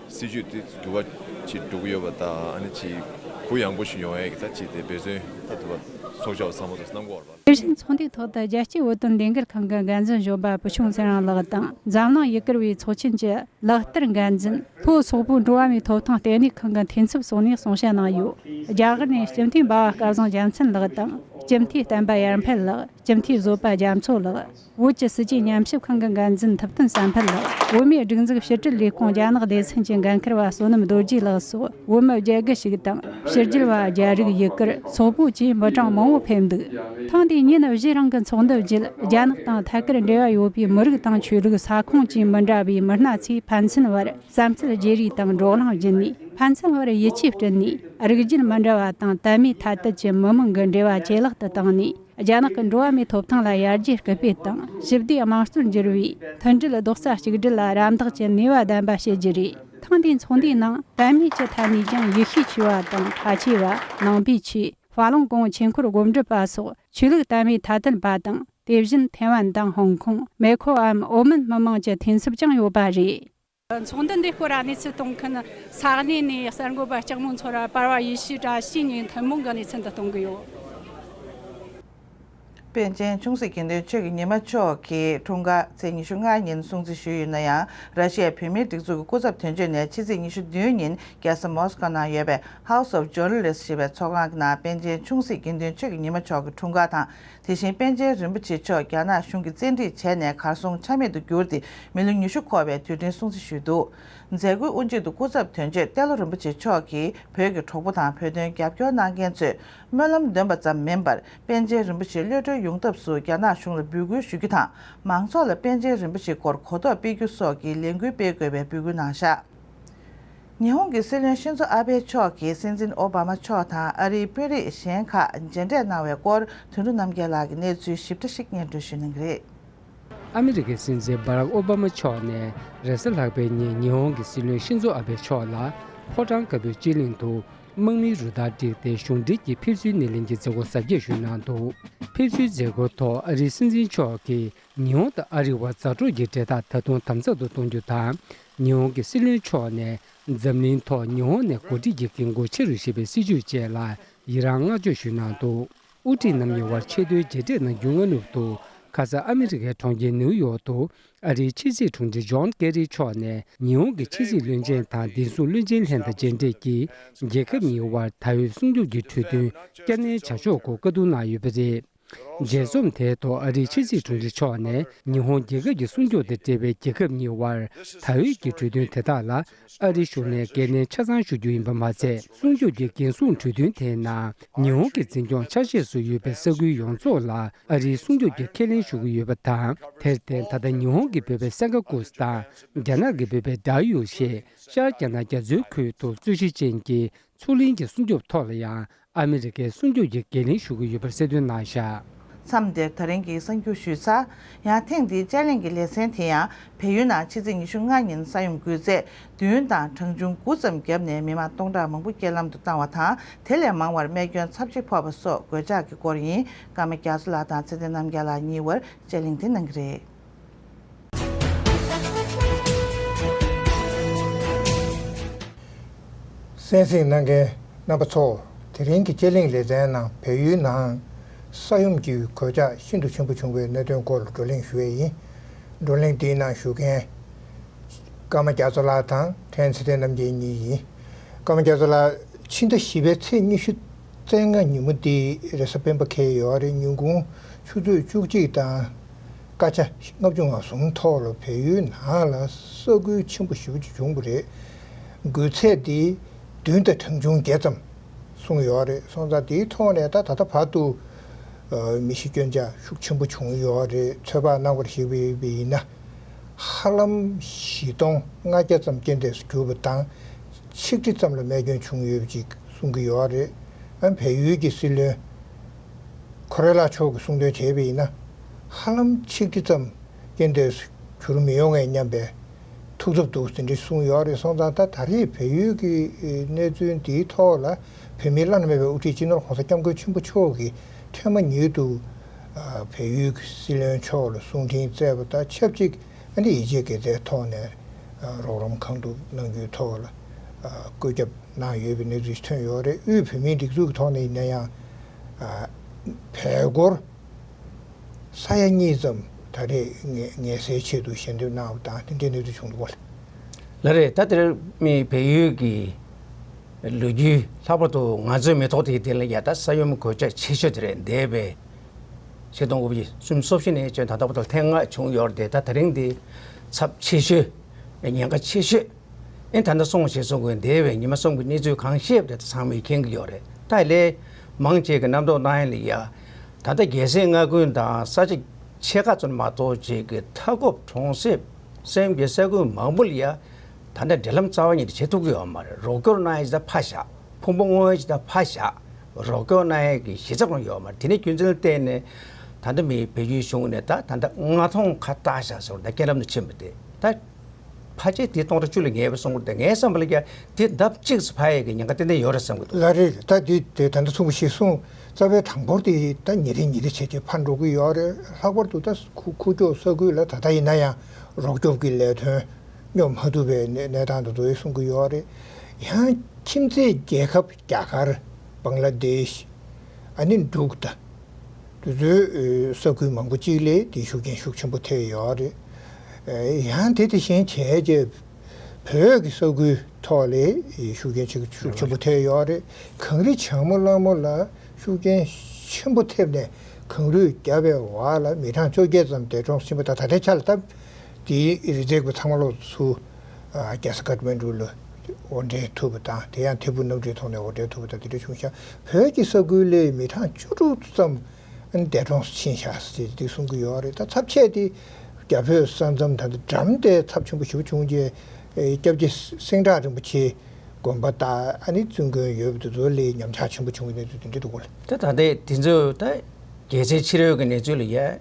སྲིད་ཇུས་དེ་འགྱུར་བ་ཅིག་འགྲོ་གི་ཡོད་པ་དང་། ཨ་ནི་ཅིག་གུ་ཡངས་པོ་ཞིག་ཡོང་ཡས་ཀྱི་ད་ཅིག་དེ་འབད་བརྩོན་ད་དུ་བ་ཚོགས་བཞག་པ་ཚང་མ་དུ་གནང་དགོས་པ་རེད། དེ་བཞིན་ཚོགས་འདུའི་ཐོག་ཏུ་རྒྱལ་སྤྱིའི་བོད་དོན་ལས་འགུལ་ཁང་གི་འགན་འཛིན་གཞོན་པ་བུ་ཆུང་ཚེ་རིང་ལགས་དང་། འཛམ་གླིང་ཡུ་གུར་བའི་ཚོགས་ཆེན་གྱི་ལག་བསྟར་འགན་འཛིན། ལྷོ་སོག་པོའི་འགྲོ་བ་མིའི་ཐོབ་ཐང་ལྟེ་གནས་ཁང་གི་འཐུས་ཚབ་སོགས་ནས་གསུང་བཤད་གནང་ཡོད། རྒྱ་གར་ནས་སྤྱི་འཐུས་འབའ་བ་སྐལ་བཟང་རྒྱལ་མཚན་ལགས་དང་། སྤྱི་འཐུས་བསྟན་པ་ཡར་འཕེལ་ལགས། སྤྱི་འཐུས་བཟོད་པ་རྒྱ་མཚོ་ལགས། བོད་ཀྱི་སྲིད་བྱུས་ཉམས་ཞིབ་ཁང་གི་འགན་འཛིན་ཐུབ་བསྟན་བསམ་འཕེལ་ལགས། བོད་མིའི་སྒྲིག་འཛུགས་ཕྱི་དྲིལ་ལས་ཁུངས་རྒྱ་ནག་སྡེ་ཚན་གྱི་འགན་འཁུར་བ་བསོད་ནམས་རྡོ་རྗེ་ལགས་སོགས་བོད་མི་བརྒྱད་དགུ་ཞིག་དང་། ཕྱི་རྒྱལ་བ་རྒྱ་རིགས་ཡུ་གུར་སོག་པོ་བཅས་མི་གྲངས་མང་བོ་ཕེབས་འདུག་ཐེངས་འདིའི་ཉིན་བཞི་རིང་གི་ཚོགས་འདུ་བརྒྱུད། རྒྱ་ནག་དང་ཐད་ཀར་འབྲེལ་བ་ཡོད་པའི་མི་རིགས་དང་ཆོས་ལུགས། ས་ཁོངས་བཅས་མི་འདྲ་བའི་མི་སྣ་ཚོས་ཕན་ཚུན་བར་བསམ་ཚུལ་བརྗེ་རེས་དང་བགྲོ་གླེང་བརྒྱུད་ནས། ཕན་ཚུན་བར་ཡིད་ཆེས་བསྐྲུན་ནས། རིགས་རྒྱུད་མི་འདྲ་བ་དང་དད་མོས་ཐ་དད་ཀྱི་མི་མང་གི་འབྲེལ་བ་ཇེ་ལེགས་སུ་བཏང་ནས། རྒྱ་ནག་གི་འགྲོ་བ་མིའི་ཐོབ་ཐང་ལ་ཡར་རྒྱས་སྐུལ་སྤེལ་དང་། ཞི་བདེ་དམངས་གཙོར་འགྱུར་བའི་མཐུན་སྒྲིལ་རྡོག་རྩ་གཅིག་སྒྲིལ་ལ་རམ་འདེགས་ཀྱི་ནུས་པ་ལྡན་པ་བྱེད་རྒྱུ་རེད། ཐེངས་འདིའི་ཚོགས་འདུའི་ནང་དད་མོས་ཀྱི་ཐད་ནས་ཀྱང་ཡེ་ཤུའི་ཆོས་པ་དང་ཁ་ཆེ་བ། ནང་པའི་ཆོས། ཧྥ་ལུང་ཀོང་ཆོས་འཁོར་དགོན་སྒྲུབ་པ་སོགས་ཆོས་ལུགས་དད་མོས་ཐ་དད་པ་དང་། དེ་བཞིན་ཐེ་ཝན་དང་ཧོང་ཀོང་། མེ་ཁོའམ་ཨོ་མན་མི་མང་གྱི་འཐུས་ཚབ་ཀྱང་ཡོད་པ་རེད། ཚོགས་འདུ་འདིའི་སྐོར་གནས་ཚུལ་གཏོང་མཁན་ས་གནས་ནས་གསར་འགོད་པ་ལྕགས་མོ་མཚོ་ར་པར་བ་ཡེ་ཤེས་བཀྲ་ཤིས་གཉིས་ཐུན་མོང་གི་གནས་ཚུལ་འདི་གཏོང་གི་ཡོད། པཎ་ཆེན་ཆུང་སྲིད་དགེ་འདུན་ཆོས་ཀྱི་ཉི་མ་མཆོག་གི་འཁྲུངས་སྐར་ཚེས་ཉི་ཤུ་ལྔ་ཉིན་སྲུང་བརྩི་ཞུས་ཡོད་ན་ཡང་། ར་ཤི་ཡའི་བོད་མིའི་སྒྲིག་འཛུགས་ཀྱི་སྐུ་ཚབ་དོན་གཅོད་ནས་ཕྱི་ཚེས་ཉི་ཤུ་བདུན་ཉིན་རྒྱལ་ས་མོ་སི་ཀོ་ནང་ཡོད་པའི་House of Journalists ཞེས་པའི་ཚོགས་ཁང་གི་ནང་པཎ་ཆེན་ཆུང་སྲིད་དགེ་འདུན་ཆོས་ཀྱི་ཉི་མ་མཆོག་གི་འཁྲུངས་སྐར་དང་། དེ་བཞིན་པཎ་ཆེན་རིན་པོ་ཆེ་མཆོག་རྒྱ་ནག་གཞུང་གིས་བཙན་ཁྲིད་བྱས་ནས་གར་སོང་ཆ་མེད་དུ་གྱུར་ཏེ་མི་ལོ་ཉི་ཤུ་འཁོར་བའི་དུས་དྲན་སྲུང་བརྩི་ཞུས་འདུག་མཛད་སྒོའི་དབུ་འབྱེད་དུ་སྐུ་ཚབ་དོན་གཅོད་ཏེ་ལོ་རིན་པོ་ཆེ་མཆོག་གིས་བོད་ཀྱི་གྲོགས་པོ་དང་བོད་དོན་རྒྱབ་སྐྱོར་གནང་མཁན་ཚོས་སྨོན་ལམ་འདོན་པ་ཙམ་མིན་པར། པཎ་ཆེན་རིན་པོ་ཆེ་གློད་གྲོལ་ཡོང་ཐབས་སུ་རྒྱ་ནག་གཞུང་ལ་འབོད་སྐུལ་ཞུ་རྒྱུ་དང་། མང་ཚོགས་ལ་པཎ་ཆེན་རིན་པོ་ཆེའི་སྐོར་གོ་རྟོགས་སྤེལ་རྒྱུ་སོགས་ཀྱི་ལས་འགུལ་སྤེལ་དགོས་པའི་འབོད་སྐུལ་གནང་བཞག་ཉི་ཧོང་གི་སྲིད་བློན་ཤིན་ཛོ་ཨ་བྷེ་མཆོག་གིས་སྲིད་འཛིན་ཨོ་བྷ་མ་མཆོག་དང་ཨ་རིའི་དཔོན་རིགས་གཞན་ཁག་མཇལ་འཕྲད་གནང་བའི་སྐོར་དོན་གྲུབ་རྣམ་རྒྱལ་ལགས་ཀྱིས་གནས་ཚུལ་ཞིབ་ཕྲ་ཞིག་སྙན་སྒྲོན་ཞུ་གནང་གི་རེད། ཨ་མི་རི་ཀའི་སྲིད་འཛིན་སྦ་རག་ཨོ་བྷ་མ་མཆོག་ནས་རེས་གཟའ་ལྷག་པའི་ཉིན་ཉི་ཧོང་གི་སྲིད་བློན་ཤིན་ཛོ་ཨ་བྷེ་མཆོག་ལ་ཕོ་བྲང་དཀར་པོའི་སྤྱི་གླིང་དུ་དམག་མིའི་རུ་སྟར་བསྒྲིགས་ཏེ་གཞུང་འབྲེལ་གྱི་ཕེབས་བསུའི་སྣེ་ལེན་གྱི་མཛད་སྒོ་གཟབ་རྒྱས་ཞུས་གནང་འདུག་ཕེབས་བསུའི་མཛད་སྒོའི་ཐོག་ཨ་རིའི་སྲིད་འཛིན་མཆོག་གིས་ཉི་ཧོང་དང་ཨ་རི་བར་མཛའ་གྲོགས་ཀྱི་འབྲེལ་ཐག་ད་དུང་དམ་ཚགས་སུ་གཏོང་རྒྱུ་དང་། ཉི་ཧོང་གི་སྲིད་བློན་མཆོག་ནས་འཛམ་གླིང་ཐོག་ཉི་ཧོང་ནས་འགོ་ཁྲིད་ཀྱི་འགན་འཁུར་ཆེ་རུ་ཞེས་པའི་སྲིད་བྱུས་བཅས་ལ་ཡི་རངས་བསྔགས་བརྗོད་ཞུས་གནང་འདུག་དབུ་ཁྲིད་རྣམ་གཉིས་དབར་ཆེས་མཐོའི་མཇལ་འཕྲད་གནང་རྒྱུའི་སྔ་ནུབ་ཏུ། ཁ་སང་ཨ་མི་རི་ཀའི་གྲོང་ཁྱེར་ནིའུ་ཡོག་ཏུ་ཨ་རིའི་ཕྱི་སྲིད་དྲུང་ཆེ་ཇོན་ཀེ་རི་མཆོག་ནས་ཉི་ཧོང་གི་ཕྱི་སྲིད་བློན་ཆེན་དང་བདེ་སྲུང་བློན་ཆེན་ལྷན་དང་མཇལ་འཕྲད་ཀྱིས། རྒྱལ་ཁབ་གཉིས་དབར་ད་ཡོད་སྲུང་སྐྱོབ་ཀྱི་གྲོས་མཐུན་བསྐྱར་ནན་བྱ་ཕྱོགས་སྐོར་བཀའ་བསྡུར་གནང་ཡོད་པ་རེད། མཇལ་འཛོམས་དེའི་ཐོག་ཨ་རིའི་ཕྱི་སྲིད་དྲུང་ཆེ་མཆོག་ནས་ཉི་ཧོང་རྒྱལ་ཁབ་ཀྱི་སྲུང་སྐྱོབ་དང་འབྲེལ་བའི་རྒྱལ་ཁབ་གཉིས་དབར་ད་ཡོད་ཀྱི་གྲོས་མཐུན་དེ་དག་ལ་ཨ་རིའི་གཞུང་ནས་འགན་ལེན་ཆ་ཚང་ཞུ་རྒྱུ་ཡིན་པ་མ་ཟད། སྲུང་སྐྱོབ་ཀྱི་འགན་སྲུང་གྲོས་མཐུན་དེའི་ནང་ཉི་ཧོང་གི་འཛིན་སྐྱོང་ཆ་ཤས་སུ་ཡོད་པའི་ས་ཁུལ་ཡོངས་རྫོགས་ལ་ཨ་རིའི་སྲུང་སྐྱོབ་ཀྱི་ཁས་ལེན་ཞུ་གི་ཡོད་པ་དང་། དེར་བརྟེན་ད་ལྟ་ཉི་ཧོང་གིས་འབོད་པའི་སན་ཀ་ཀུ་སི་དང་རྒྱ་ནག་གིས་འབོད་པའི་ཌའོ་ཡུ་ཞེས་ཤར་རྒྱ་ནག་རྒྱ་མཚོའི་ཁུལ་དུ་རྩོད་གཞི་ཅན་གྱི་མཚོ་གླིང་གི་སྲུང་སྐྱོབ་ཐོག་ལ་ཡང་ཨ་མི་རི་ཀའི་སྲུང་སྐྱོབ་ཀྱི་འགན་ལེན་ཞུ་གི་ཡོད་པར་གསལ་སྟོན་གནང་བཞག་མཚམས་འདིར་ད་རིང་གི་གསར་འགྱུར་ཞུས་ཚར། ཡང་ཐེངས་འདིའི་དཔྱད་གླེང་གི་ལེ་ཚན་དེ་ཡང་བལ་ཡུལ་ནང་ཕྱི་ཚེས་ཉི་ཤུ་ལྔ་ཉིན་ས་ཡོམ་སྐུལ་ཚད་བདུན་དང་གྲངས་ཆུང་དགུ་ཙམ་བརྒྱབ་ནས་མི་མང་སྟོང་ཕྲག་མང་པོ་རྐྱེན་ལམ་དུ་བཏང་བ་དང་། དེ་ལས་མང་བར་རྨས་སྐྱོན་ཚབས་ཆེ་ཕོག་པ་སོགས་གོད་ཆག་གི་སྐོར་ཡིན། ཀརྨ་རྒྱ་མཚོ་ལགས་དང་ཚེ་བརྟན་རྣམ་རྒྱལ་ལགས་གཉིས་བར་དཔྱད་གླེང་དེ་གནང་གི་རེད། གསན་གཟིགས་གནང་མཁན་རྣམ་པ་ཚོ། དེ་རིང་གི་དཔྱད་གླེང་ལེ་ཚན་ནང་བལ་ཡུལ་ནང་ས་ཡོམ་གྱི་གོད་ཆག་ཤིན་ཏུ་ཆེན་པོ་བྱུང་བའི་གནད་དོན་སྐོར་བགྲོ་གླེང་ཞུ་ཡས་ཡིན། བགྲོ་གླེང་འདིའི་ནང་ཞུགས་མཁན་ ཀརྨ་རྒྱ་མཚོ་ལགས་དང་ཕྲན་ཚེ་བརྟན་རྣམ་རྒྱལ་གཉིས་ཡིན། ཀརྨ་རྒྱ་མཚོ་ལགས། ཕྱི་ཟླ་བཞི་པའི་ཚེས་ཉི་ཤུ་རྩ་ལྔ་ཉིན་མོ་འདི་རེས་གཟའ་སྤེན་པ་འཁེལ་ཡོད་རེད། ཉིན་གུང་ཆུ་ཚོད་བཅུ་གཅིག་དང་སྐར་ཆ་ལྔ་བཅུ་ང་གསུམ་ཐོག་ལ་བལ་ཡུལ་ནང་ལ་ས་ཁུལ་ཆེན་པོ་ཞེ་པོ་ཅིག་བྱུང་བ་རེད། འགོས་ཚད་འདི་བདུན་དང་གྲངས་ཆུང་བརྒྱད་ཙམ་གསུངས་ཡོད་རེད། སོང་ཙང་དེའི་ཐོག་ནས་ད་ད་ལྟ་བར་དུ་ཨ་མི་ཤི་སྐྱོན་ཆ་ཤུགས་ཆེན་པོ་བྱུང་ཡོད་རེད། ཚོད་དཔག་གནང་བར་གཞིགས་པ་ཡིན་ན། ཧ་ལམ་བཞི་སྟོང་ལྔ་བརྒྱ་ཙམ་རྐྱེན་འདས་སུ་གྱུར་པ་དང་། ཆིག་ཁྲི་ཙམ་ལ་རྨས་སྐྱོན་བྱུང་ཡོད་པ་ཅིག་གསུང་གི་ཡོད་རེད། ཨ་བལ་ཡུལ་གྱི་སྲིད་བློན་ཁོ་རེ་ལ་མཆོག་གིས་གསུང་དོན་བྱས་པ་ཡིན་ན། ཧ་ལམ་ཆིག་ཁྲི་ཙམ་རྐྱེན་འདས་སུ་གྱུར་མི་ཡོང་ངེས་སྙམ་པའི་ཐུགས་འཚབ་འདུག་ཟེར་འདྲ་གསུངས་ཡོད་རེད། སོང་ཙང་ད་ད་རེས་བལ་ཡུལ་གྱི་གནས་ཚུལ་འདིའི་ཐོག་ལ་བོད་མིའི་བླ་ན་མེད་པའི་དབུ་ཁྲིད་སྤྱི་ནོར་༸གོང་ས་༸སྐྱབས་མགོན་ཆེན་པོ་མཆོག་གིས་ཐེངས་མ་ཉིད་དུ་ཨ་བལ་ཡུལ་གྱི་སྲིད་བློན་མཆོག་ལ་གསུང་འཕྲིན་བསྩལ་བ་དང་ཆབས་ཅིག་ཨ་ནི་ཡིད་ཆེས་དགེ་རྩའི་ཐོག་ནས་ཨ་རོགས་རམ་གང་ཐུབ་གནང་རྒྱུའི་ཐོག་ལ་ཨ་བཀོད་ཁྱབ་གནང་ཡོད་པའི་གནས་ཚུལ་ཞིག་ཐོན་ཡོད་རེད། དབུས་བོད་མིའི་སྒྲིག་འཛུགས་ཀྱི་ཐོག་ནས་ཡིན་ན་ཡང་ཨ་བལ་སྒོར་ས་ཡ་གཉིས་ཙམ་ད་རེས་ངལ་ངལ་སེལ་ཆེད་དུ་ཞལ་འདེབས་གནང་བ་དང་དེ་འདྲའི་གནས་ཚུལ་བྱུང་འདུག་ག་ལ་རེད། ད་དེར་མི་བལ་ཡུལ་གྱི་ལོ་རྒྱུས་ལྷག་པར་དུ་ང་ཚོའི་མི་ཐོག་དེའི་སྟེང་ལ་ཡ་ད་ས་ཡོམ་གོད་ཆག་ཆེ་ཤོས་དེ་རེད། འདས་པའི་ཆིག་སྟོང་དགུ་བརྒྱ་སུམ་ཅུ་སོ་བཞི་ནས་བྱོན་ད་ལྟ་བར་དུ་ཐེངས་ལྔ་བྱུང་ཡོད་རེད། ད་དེ་རིང་འདི་ཚབས་ཆེ་ཤོས་ཉེན་ཁ་ཆེ་ཤོས། ཨེ་ད་ལྟ་སོང་ཞེས་གསུང་དགོས། འདས་པའི་ཉི་མ་གསུམ་གྱི་གནས་ཚུལ་གང་ཤེས་པ་དེ་ཚང་མས་མཁྱེན་གྱི་ཡོད་རེད། ད་ལས་མང་ཆེ་གི་རྣམ་རྟོག་གནང་ཡ་ལ་ཡ། ད་ལྟ་རྒྱལ་སྲས་མངའ་ཁུལ་དང་ས་ཆ་ཕྱེད་ཀ་ཙམ་མ་གཏོགས་ཅིག་གི་མཐའ་འཁོབ་གྲོང་གསེབ་སེམས་ཀྱི་ས་ཁུལ་མང་པོ་ལ་ཡ། ད་ལྟ་འབྲེལ་ལམ་རྩ་བ་ཉིད་ནས་བྱེད་ཐུབ་ཀྱི་ཡོད་མ་རེད། རོགས་སྐྱོར་གནང་ཡ་ཅིག་ད་ཕར་བཞག་ཕུང་པོ་དངོས་ཡོད་ཅིག་ད་ཕར་བཞག་རོགས་སྐྱོར་གནང་ཡ་གི་གཞི་རྩ་ཁོ་རང་ཡོད་མ་རེད། དེ་ནས་རྒྱུ་མཚན་ལ་བརྟེན་ནས་ད་ལྟ་མི་བོད་བརྒྱུད་གཞུང་ནས་ད་ད་ལྟ་མངའ་ཐང་ཁ་བཏགས་བཞག་ཟེར་བ་ད་རྐྱེན་ལམ་དུ་ཕྱིན་པ་དེ་ད། ཕལ་ཆེར་དེ་སྟོང་ཕྲག་བཅུ་ལ་ཉེ་བ་སོང་བ་རེད། ངའི་བསམ་པ་ལ་ཡ་དེ་ལྡབ་གཅིག་ཙམ་འཕར་ཡས་ཀྱི་ཉེན་ཁ་ཏན་ཏན་ཡོད་རེད་བསམ་གྱི་འདུག་ལ་རེད། ད་དེ་དེ་ད་ལྟ་ཚོགས་པ་ཞིག་སོང་རྩ་བའི་གྲངས་འབོར་དེ་ད་ཉིན་རེ་ཉིན་རེ་བྱས་བྱས་འཕར་འགྲོ་གི་ཡོད་རེད། ལྷག་པར་དུ་ད་ཁུ་ཁུག་ཀྱོག་ས་ཁུལ་ལ་ད་ལྟ་ཡིན་ན་ཡང་རོགས་སྐྱོབ་ཀྱི་ལས་དོན་སྙོབ་མ་ཐུབ་པའི་གནས་གནས་སྟངས་དེ་ཚོ་ཡང་གསུང་གི་ཡོད་རེད། ཡང་ཁྱིམ་མཚེས་རྒྱལ་ཁབ་རྒྱ་གར། བང་ལ་དེཤ། ཨ་ནི་འབྲུག་དང་། དེ་ཚོའི་ས་ཁུལ་མང་པོ་གཅིག་ལ་དེའི་ཤུགས་རྐྱེན་ཤུགས་ཆེན་པོ་ཐེབས་ཡོད་རེད། ཡང་དེ་དེ་བཞིན་བྱས་རྗེས་བོད་ཀྱི་ས་ཁུལ་ཐོག་ལ་ཤུགས་རྐྱེན་ཆེ་ཤུགས་ཆེན་པོ་ཐེབས་ཡོད་རེད། གངས་རི་བྱང་མོ་ལྷ་མོ་ལ་ཤུགས་རྐྱེན་ཆེན་པོ་ཐེབས་ནས་གངས་རུད་བརྒྱབ་པའི་འོག་ལ་མི་གྲངས་བཅོ་བརྒྱད་ཙམ་འདས་གྲོངས་ཕྱིན་པ་དང་ད་ལྟའི་ཆ་ལ་སྟབས། དེའི་རི་འཛེག་པ་ཚང་མ་ལོག་ཚུར་རྒྱལ་ས་ཀཏ་མན་ཌུ་ལ་དབོར་འདྲེན་ཐུབ་པ་དང་དེ་ཡང་ཐད་འཕུར་གནམ་གྲུའི་ཐོག་ནས་དབོར་འདྲེན་ཐུབ་པ་དང་དེ་འདྲ་བྱུང་ཤག་བོད་ཀྱི་ས་ཁུལ་ལས་མི་གྲངས་བཅུ་དྲུག་ཙམ་འདས་གྲོངས་ཕྱིན་ཤག་ཟེར་དེ་གསུང་གི་ཡོད་རེད། ད་ཚབས་ཆེ་དེ་རྒྱ་བོད་ས་མཚམས་ད་ལྟ་འགྲམ་དེ་ཚབས་ཆེན་པོ་ཞེ་པོ་བྱུང་རྗེས་སྐྱབས་རྗེ་སེང་བྲག་རིན་པོ་ཆེ་དགོན་པ་དང་ཨ་ནི་བཙུན་དགོན་ཡོད་པ་དེ་ཚོ་ལས་ཉམས་ཆག་ཆེན་པོ་བྱུང་བའི་གནས་ཚུལ་དེ་འདྲ་འདུག་གོ། ད་ད་ལྟའི་དེ་ཚོ་ད་རྒྱལ་སའི་ཕྱི་རོལ་གྱི་གནས་ཚུལ་ལ་ཡ།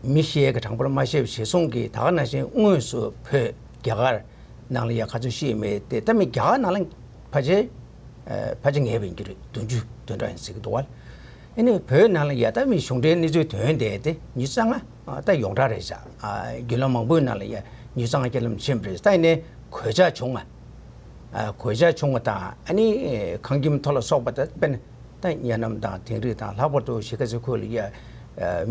མི་ཤི་ཡས་ཀྱི་གྲངས་འབོར་མ་ཤེས་པ་ཞེས་གསུངས་ཀྱི་ད་ག་ནང་བཞིན་དངོས་སུ་བོད་རྒྱ་གར་ནང་ལ་ཡ་ག་ཚོད་ཤི་ཡོད་མེད་དེ་ད་མི་རྒྱ་གར་ནང་ལ་ཕལ་ཆེར་ཕལ་ཆེར་ངེས་པ་ཡིན་རྒྱུ་རེད། བདུན་ཅུ་དོན་གྲངས་ཡིན་ཟེར་གྱི་འདུག་བ། ཨ་ནི་བོད་ནང་ལ་ཡ་ད་མི་གཞུང་འབྲེལ་གནས་ཚུལ་ཐོན་བསྡད་དེ་ཉི་ཤུ་རྩ་ལྔ་ད་ཡོངས་གྲགས་རེད་ཤག་བརྒྱུད་ལམ་མང་པོའི་ནང་ལ་ཡ་ཉི་ཤུ་རྩ་ལྔ་རྐྱེན་ལམ་ཕྱིན་པ་རེད། ད་ཡིན་ནའི་གོད་ཆག་བྱུང་བ། གོད་ཆག་བྱུང་བ་དང་ཨ་ནི་ཁང་ཁྱིམ་མཐོ་ལ་སོགས་པ་ད་དཔེར་ན། ད་གཉའ་ནམ་དང་དིང་རི་དང་ལྷག་པར་དུ་གཞིས་ཀ་རྩེ་ཁུལ་ལ་ཡ།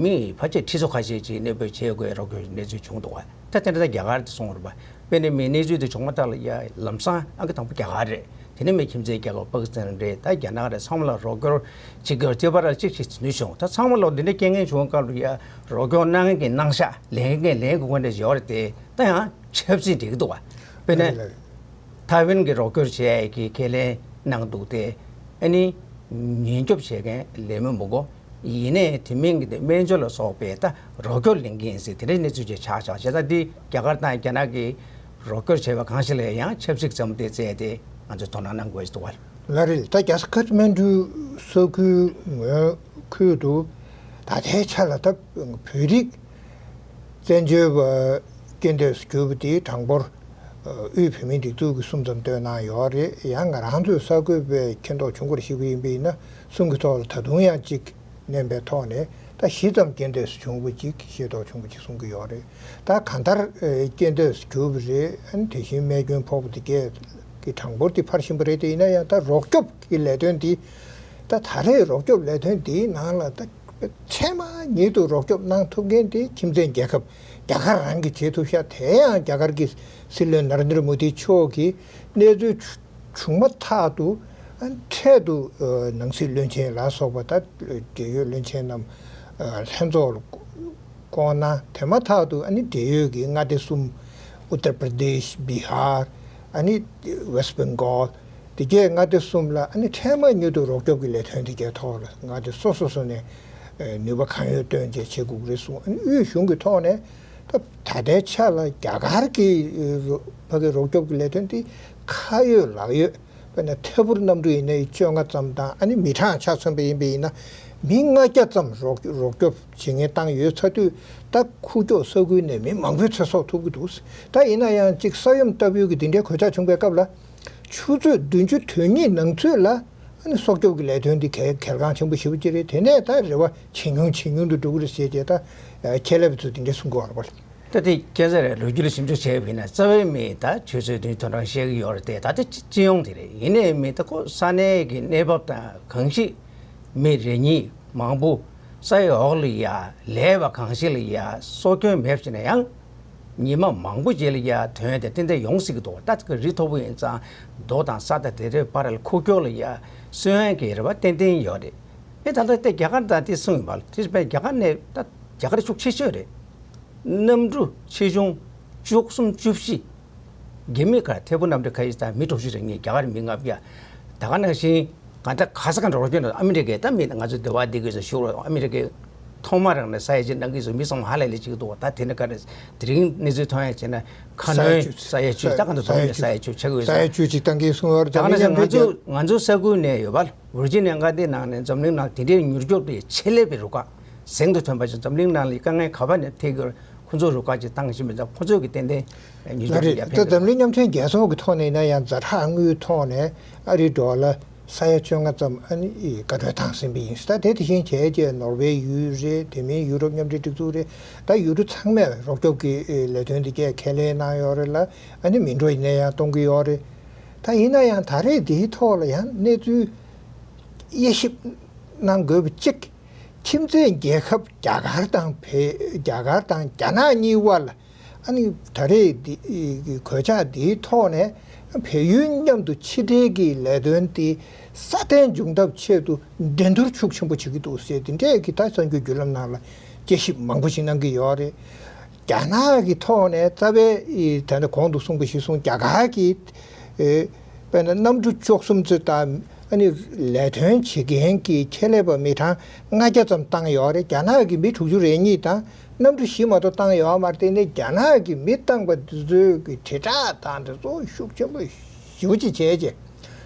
མི་ཕལ་ཆེར་ཁྲི་ཚོ་ཁ་ཤས་ཅིག་གནས་སྤོས་བྱེད་དགོས་རོགས་སྐྱོར་གནས་ཚུལ་བྱུང་འདུག་བ། ད་དེ་འདྲ་ད་རྒྱ་གར་དུ་སོང་བ་རེད་པ། དཔེར་ན་མི་གནས་ཚུལ་དེ་བྱུང་མ་ཐག་ལ་ཡ་ལམ་སང་ཨང་ཀི་དང་པོ་རྒྱ་གར་རེད། དེ་ནས་མི་ཁྱིམ་མཚེས་རྒྱལ་ཁབ་པ་ཀི་སི་ཐན་རེད། ད་རྒྱ་ནག་རེད། ཚང་མ་ལ་རོགས་སྐྱོར་བྱེད་དགོས་རེད། དེ་བར་ལ་གཅིག་ཞིག་ནུས་བྱུང་། ད་ཚང་མ་ལ་འདི་འདྲ་རྐྱེན་ངན་བྱུང་སྐབས་ལ་ཡ་རོགས་སྐྱོར་གནང་མཁན་གྱི་གནང་ཤག་ལེན་མཁན་ལེན་དགོས་མཁན་འདྲ་ཡོད་རེད་དེ་ད་ཡང་ཆབ་སྲིད་འགྲིག་གི་འདུག་བ། དཔེར་ན། ཐའེ་ཝན་གྱི་རོགས་སྐྱོར་བྱེད་ཡས་ཀྱི་ཁས་ལེན་གནང་འདུག་སྟེ། ཨ་ནི། ཉེན་སྐྱོབ་བྱེད་མཁན་ལས་མི་མང་པོ། ཡིན་ནའི་དེ་མིན་གྱི་དེ་སྨན་བཅོས་ལ་སོགས་པའི་ད་རོགས་སྐྱོར་ལེན་གྱི་ཡིན་ཟེར་དེ་འདྲའི་གནས་ཚུལ་ཅིག་ཆགས་ཤག་བྱས་ཙང་འདི་རྒྱ་གར་དང་རྒྱ་ནག་གིས་རོགས་སྐྱོར་བྱས་པ་གང་ཞིག་ལ་ཡང་ཆབ་སྲིད་བཙན་པོ་དེ་བཙལ་ཏེ་ང་ཚོས་དོ་སྣང་གནང་དགོས་ཀྱི་འདུག་བ། ལགས་རེད། ད་རྒྱལ་ས་ཀཏ་མན་ཌུ་ས་ཁུལ་ངོས་ཁུལ་དུ་ད་ལྟའི་ཆ་ལ་ད་བོད་རིགས། བཙན་བྱོལ་བ་རྐྱེན་འདས་སུ་གྱུར་པ་དེའི་གྲངས་འབོར་དབུས་བོད་མིའི་སྒྲིག་འཛུགས་ཀྱིས་གསུམ་ཙམ་བཏོན་གནང་ཡོད་རེད། ཡང་ང་རང་ཚོའི་གསར་འགོད་པས་མཁྱེན་རྟོགས་བྱུང་བར་གཞིགས་པ་ཡིན་པ་ཡིན་ན་གསུམ་གྱི་ཐོག་ལ་ད་དུང་ཡང་གཅིག་བསྣན་པའི་ཐོག་ནས་ད་བཞི་ཙམ་རྐྱེན་འདས་སུ་བྱུང་བ་ཅིག་ཤེས་རྟོགས་བྱུང་བ་ཅིག་གསུང་གི་ཡོད་རེད། ད་གང་ལྟར་རྐྱེན་འདས་སུ་གྱུར་པ་རེད། དེ་བཞིན་རྨས་སྐྱོན་ཕོག་པ་དེ་གས་ཀྱི་གྲངས་འབོར་དེ་འཕར་བཞིན་པ་རེད། དེ་ཡིན་ན་ཡང་ད་རོགས་སྐྱོབ་ཀྱི་ལས་དོན་འདི་ད་ད་རེས་རོགས་སྐྱོབ་ལས་དོན་འདིའི་ནང་ལ་ད། ཚད་མ་ཉིད་དུ་རོགས་སྐྱོབ་གནང་ཐུབ་མཁན་དེ་ཁྱིམ་མཚེས་རྒྱལ་ཁབ་ རྒྱ་གར་རང་གིས་བྱེད་ཐུབ་ཤག་དེ་ཡང་རྒྱ་གར་གྱི་སྲིད་བློན་ནར་ཨེན་དྲ་མོ་དི་མཆོག་གིས་གནས་ཚུལ་བྱུང་མ་ཐག་ཏུ་འཕྲལ་དུ་ནང་སྲིད་བློན་ཆེན་ལ་སོགས་པ་ད་འབྲེལ་ཡོད་བློན་ཆེན་རྣམས་ལྷན་ཚོགས་ལ་བསྐོང་གནང་། དེ་མ་ཐག་ཏུ་ཨ་ནི་འབྲེལ་ཡོད་ཀྱི་མངའ་སྡེ་གསུམ། ཨུ་ཏར་པྲ་དེཤ། བི་ཧར། ཨ་ནི་ཝེ་སི་བེང་གོལ། དེ་གའི་མངའ་སྡེ་གསུམ་ལ་ཨ་ནི་འཕྲལ་མ་ཉིད་དུ་རོགས་སྐྱོབ་ཀྱི་ལས་དོན་དེ་གའི་ཐོག་ལ་མངའ་སྡེ་སོ་སོ་སོ་ནས་ནུས་པ་གང་ཡོད་བཏོན་བྱས་བྱེད་དགོས་ཀྱི་རེད་གསུངས། ཨ་ནི་དབུས་གཞུང་གི་ཐོག་ནས་ད་ད་ལྟའི་ཆ་ལ་རྒྱ་གར་གྱི་ཕ་གི་རོགས་སྐྱོབ་ཀྱི་ལས་དོན་དེ་ཁ་ཡོད་ལག་ཡོད། དཔེར་ན་ཐད་འཕུར་གནམ་གྲུ་ཡིན་ན་བཅོ་ལྔ་ཙམ་དང་། ཨ་ནི་མི་གྲངས་ཆ་མཚོན་པ་ཡིན་པ་ཡིན་ན་མི་ལྔ་བརྒྱ་ཙམ་རོགས་རོགས་སྐྱོབ་བྱེད་མཁན་བཏང་ཡོད་ཚར་དུས། ད་ཁུག་ཀྱོག་ས་ཁུལ་ནས་མི་མང་པོའི་ཚེ་སྲོག་ཐོབ་ཀྱི་འདུག་ད་ཡིན་ན་ཡང་གཅིག་ས་ཡོམ་ལྟ་བུའི་གི་འདི་འདྲའི་གོད་ཆག་བྱུང་པའི་སྐབས་ལ་ཆུ་ཚོད་བདུན་ཅུ་དོན་གཉིས་ནང་ཚུད་ལ་ཨ་ནི་སྲོག་སྐྱོབ་ཀྱི་ལས་དོན་འདི་གལ་གལ་འགངས་ཆེན་པོ་ཞེ་པོ་ཅིག་རེད། དེ་ནས་ད་རེ་བ་ཇེ་ཉུང་ཇེ་ཉུང་དུ་འགྲོ་གི་རེད་ཟེར་བྱས་ད་ཆེད་ལས་པ་ཚོས་འདི་འདྲ་གསུང་གི་ཡོད་རེད་པ། ད་དེ་སྐད་ཆ་རེད། ལོ་རྒྱུས་ལ་ཞིབ་འཇུག་བྱས་པ་ཡིན་ན་རྩ་བའི་མི་ད་ཆུ་ཚོད་བདུན་དོན་གྲངས་བཤད་ཀྱི་ཡོད་རེད་དེ། ད་དེ་སྤྱི་ཡོངས་དེ་རེད། ཡིན་ནའི་མི་ད་ཁོ་ས་གནས་ཀྱི་གནས་བབ་དང་གང་ཞིག་མི་རེ་གཉིས་མང་པོ་ས་ཡི་འོག་ལ་ཡ་ལས་པ་གང་ཞིག་ལ་ཡ་སྲོག་སྐྱོན་མེད་པ་བྱས་ན་ཡང་ཉི་མ་མང་པོ་རྗེས་ལ་ཡ་དོན་དེ་ཏན་ཏན་ཡོང་སྲིད་ཀྱི་འདུག་ད་ཀྱི་རི་མཐོ་པོ་ཡིན་ཙང་རྡོ་དང་ས་དང་དེ་འདྲའི་བར་ལ་ཁུག་ཀྱོག་ལ་ཡ་སོན་ཡན་གྱི་རེ་བ་ཏན་ཏན་ཡོད་རེད། ཨེ་ད་ལྟ་དེ་རྒྱ་གར་དང་དེ་གསུངས་ཡོད་པ་ལ། དེ་བས་རྒྱ་གར་ནས་ད་རྒྱ་གར་ཤུགས་ཆེ་ཤོས་རེད། གནམ་གྲུ་ཆེ་ཆུང་བཅུ་གསུམ་བཅུ་བཞི། རྒྱ་མི་ཁ་ཐད་འཕུར་གནམ་གྲུ་ཁ་ཤས་དང་མི་དྲུག་ཅུ་རེ་གཉིས། རྒྱ་གར་མི་ལྔ་བརྒྱ། ད་ག་ནང་བཞིན་ག་ད་ག་ས་ག་འགྲོ་རྒྱུ་ན་ཨ་མི་རི་ཀའི་ད་མི་ང་ཚོ་སྡེ་བ་འདི་གི་ཚོ་ཞུ་རོགས། ཨ་མི་རི་ཀའི་ཐོག་མ་རང་ནས་ས་ཡ་གཅིག་གནང་གི་ཚོ་མི་ཚང་མ་ཧ་ལས་ལས་བྱེད་ཀྱི་འདུག་ད་དེ་ནི་ག་རེ་དེ་རིང་གནས་ཚུལ་མཐོང་ཡ་བྱས་ན་ཁ་ས་ཡ་གནོན་བཅུ། ས་ཡ་བཅུ། ས་ཡ་ད་ག་འདུག་ས་ཡ་བཅུ། ད་ག་འདུག་ས་ཡ་བཅུ་ཆགས་ཀྱི་ཡོད་ས། ས་ཡ་བཅུ་གཅིག་བཏང་གི་གསུང་ཡོད་རེད། ད་ག་ནང་བཞིན་ང་ཚོ་ང་ཚོ་ས་ཁུལ་ནས་ཡོད་པ་ཝར་ཇི་ནི་ཡ་མངའ་སྡེའི་ནང་ནས་འཛམ་གླིང་ནང་དེ་འདྲའི་མྱུར་སྐྱོབ་དེ་ཆེད་ལས་པའི་རུ་ཁག་གཟེངས་སུ་ཐོན་པ་ཞིག་འཛམ་གླིང་ནང་ལ་དཀའ་ངལ་ག་པར་ནས་ཐེག་གི་ཡོད་རེད། ཁོ་ཚོ་རུ་ཁག་ཅིག་བཏང་བཞིན་པ་ཙང་ཁོ་ཚོས་ཀྱི་ཏན་ཏན་མྱུར་ལགས་སྐྱོབ་རེད། ཡར་ད་འཕེལ་འཛམ་གླིང་མཉམ་འབྲེལ་རྒྱལ་ཚོགས་ཀྱི་ཐོག་ནས་ཡིན་ན་ཡང་ཛ་དྲག་དངུལ་ཐོག་ནས་ཨ་རིའི་ཌོ་ལར་ས་ཡ་བཅོ་ལྔ་ཙམ་ཨ་ནི་བཀའ་འཁྲོལ་བཏང་ཟིན་པ་ཡིན། ད་དེ་དེ་བཞིན་བྱས་རྗེས་ནོར་ཝེ་ཡུལ་རེད། དེ་མིན་ཡུ་རོབ་མཉམ་འབྲེལ་སྒྲིག་འཛུགས་རེད། ད་ཡུལ་གྲུ་ཚང་མས་རོགས་སྐྱོབ་ཀྱི་ལས་དོན་འདི་གས་ཁས་ལེན་གནང་ཡོད་རེད་ལ། ཨ་ནི་མི་འགྲོ་ཡིན་ན་ཡང་གཏོང་གི་ཡོད་རེད། ད་ཡིན་ན་ཡང་ད་རེས་འདིའི་ཐོག་ལ་ཡང་གནས་ཚུལ་དབྱེ་ཞིབ་གནང་དགོས་པ་གཅིག་ཁྱིམ་མཚེས་རྒྱལ་ཁབ་རྒྱ་གར་དང་བལ་རྒྱ་གར་དང་རྒྱ་ནག་གཉིས་དབར་ལ་ཨ་ནི་ད་རེས་འདི་གོད་ཆག་འདིའི་ཐོག་ནས་བལ་ཡུལ་མཉམ་དུ་ཕྱི་འབྲེལ་གྱི་ལས་དོན་དེ་སྲ་བརྟན་འབྱུང་ཐབས་ཆེད་དུ་འགྲན་བསྡུར་ཤུགས་ཆེན་པོ་བྱེད་ཀྱི་འདུག་ཟེར་འདི་འདྲས་ཀྱི་ད་གསར་འགྱུར་བརྒྱུད་ལམ་ནང་ལ་དཔྱད་ཞིབ་མང་པོ་ཞིག་གནང་གི་ཡོད་རེད། རྒྱ་ནག་གི་ཐོག་ནས་རྩ་བའི་ད་ནི་གོང་དུ་གསུངས་པ་གཞིར་བཟུང་རྒྱ་གར་གྱི་ཨེ་དཔེར་ན་གནམ་གྲུ་བཅུ་གསུམ་ཙམ་དང་ཨ་ནི་ལས་དོན་བྱེད་མཁན་གྱི་ཆེད་ལས་པ་མི་གྲངས་ལྔ་བརྒྱ་ཙམ་བཏང་ཡོད་རེད། རྒྱ་ནག་གི་མི་དྲུག་ཅུ་རེ་གཉིས་དང་གནམ་གྲུ་བཞི་མ་གཏོགས་བཏང་ཡོད་མ་རེད། དེ་ནི་རྒྱ་ནག་གི་མི་བཏང་པ་འདི་ཚོའི་གི་དྲིལ་བསྒྲགས་དང་འདི་ཚོ་ཤུགས་ཆེན་པོ་ཞེ་པོ་ཅིག་བྱས་རྗེས་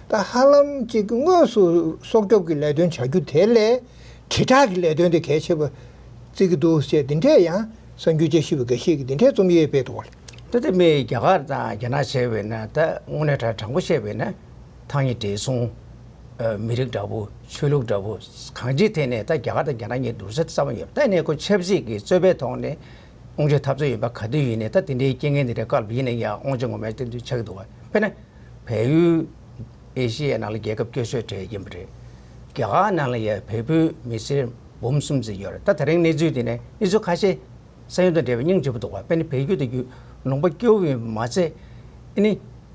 ད་ཧ་ལམ་ཅིག་དངོས་སུ་སྲོག་སྐྱོབ་ཀྱི་ལས་དོན་བྱ་རྒྱུ་དེ་ལས་དྲིལ་བསྒྲགས་ཀྱི་ལས་དོན་དེ་གལ་ཆེ་བ་བརྩི་གི་འདུག་ཟེར་འདི་འདྲས་ཡང་གསར་འགྱུར་དཔྱད་ཞིབ་པ་འགའ་ཤས་ཀྱིས་འདི་འདྲས་རྩོམ་ཡིག་སྤེལ་འདུག་ལ། ད་ལྟ་མི་རྒྱ་གར་དང་རྒྱ་ནག་བྱས་པས་ན་ད་དངོས་གནས་དྲང་དྲང་པོ་བཤད་པས་ན་ཐག་ཉེ་བགྲེས་སོང་། ཨ་མི་རིགས་འདྲ་པོ། ཆོས་ལུགས་འདྲ་པོ། གང་ཅིའི་ཐད་ནས་ད་རྒྱ་གར་དང་རྒྱ་ནག་གཉིས་འདུག་ས་རྩ་བ་ཡོད། ད་ནས་ཁོ་ཆབ་སྲིད་ཀྱི་རྩོད་པའི་ཐོག་ནས་དབང་ཆ་འཐབ་རྩོད་ཡིན་པ་ག་དུས་ཡིན་ནའི་ད་དེ་འདྲའི་རྐྱེན་ངན་དེ་འདྲའི་སྐབས་ཡིན་ན་ཡང་དབང་ཆ་ངོ་མ་དེ་དུས་ཆགས་ཀྱི་འདུག་བ། དཔེར་ན། བལ་ཡུལ་ཨེ་ཤི་ཡའི་ནང་ལ་རྒྱལ་ཁབ་སྐྱོ་ཤོས་གྲས་ཡིན་པ་རེད། རྒྱ་གར་ནང་ལ་ཡང་བལ་པོའི་མི་སེར་འབུམ་གསུམ་ཙམ་ཡོད་རེད། ད་དེ་རིང་གནས་ཚུལ་དེ་ནས་གནས་ཚུལ་ཁ་ཤས་ས་ཡོམ་དང་འབྲེལ་བའི་སྙིང་རྗེ་པོ་འདུག་བ། དཔེར་ན་བལ་ཡུལ་དེ་བརྒྱུད་ལུང་པ་སྐྱོ་བོ་ཡིན་པ་མ་ཚད། ཨ་ནི་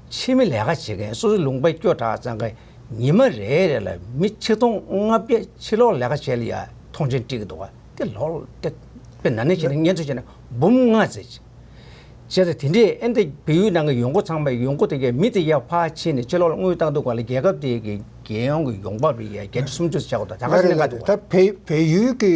ཕྱི་མི་ལས་ཀ་བྱེད་མཁན་སོ་སོའི་ལུང་པ་སྐྱོ་དྲགས་ཙང་ཀ་ཉི་མ་རེ་རེ་ལ་མི་ཆིག་སྟོང་ལྔ་བརྒྱ་ཕྱི་ལོགས་ལས་ཀ་བྱེད་ལ་ཡ་མཐོང་མཆན་སྤྲད་ཀྱི་འདུག་བ། དེ་ལོར་དེ་དཔེ་ན་ནས་བྱས་ན་ངས་ཚོད་བྱས་ན་འབུམ་ལྔ་ཙམ་ཅིག་བྱས་ཙང་དེ་འདྲས་ཨེ་འདི་བལ་ཡུལ་ནང་གི་ཡོང་སྒོ་ཚང་མ་ཡོང་སྒོ་དེ་གའི་མི་དེ་ཡར་ཕར་ཕྱིན་ནས་ཕྱི་ལོགས་ལ་དངུལ་བཏང་འདུག་ག་ལ་རྒྱལ་ཁབ་དེ་གི་རྒྱལ་ཡོངས་ཀྱི་ཡོང་འབབ་རེད་ཡ་བརྒྱ་ཆ་སུམ་ཅུ་ཆགས་འདུག་ད་ག་ལ་ཞིག་ལ་ལ་འདུག་ད་བལ་བལ་ཡུལ་གྱི་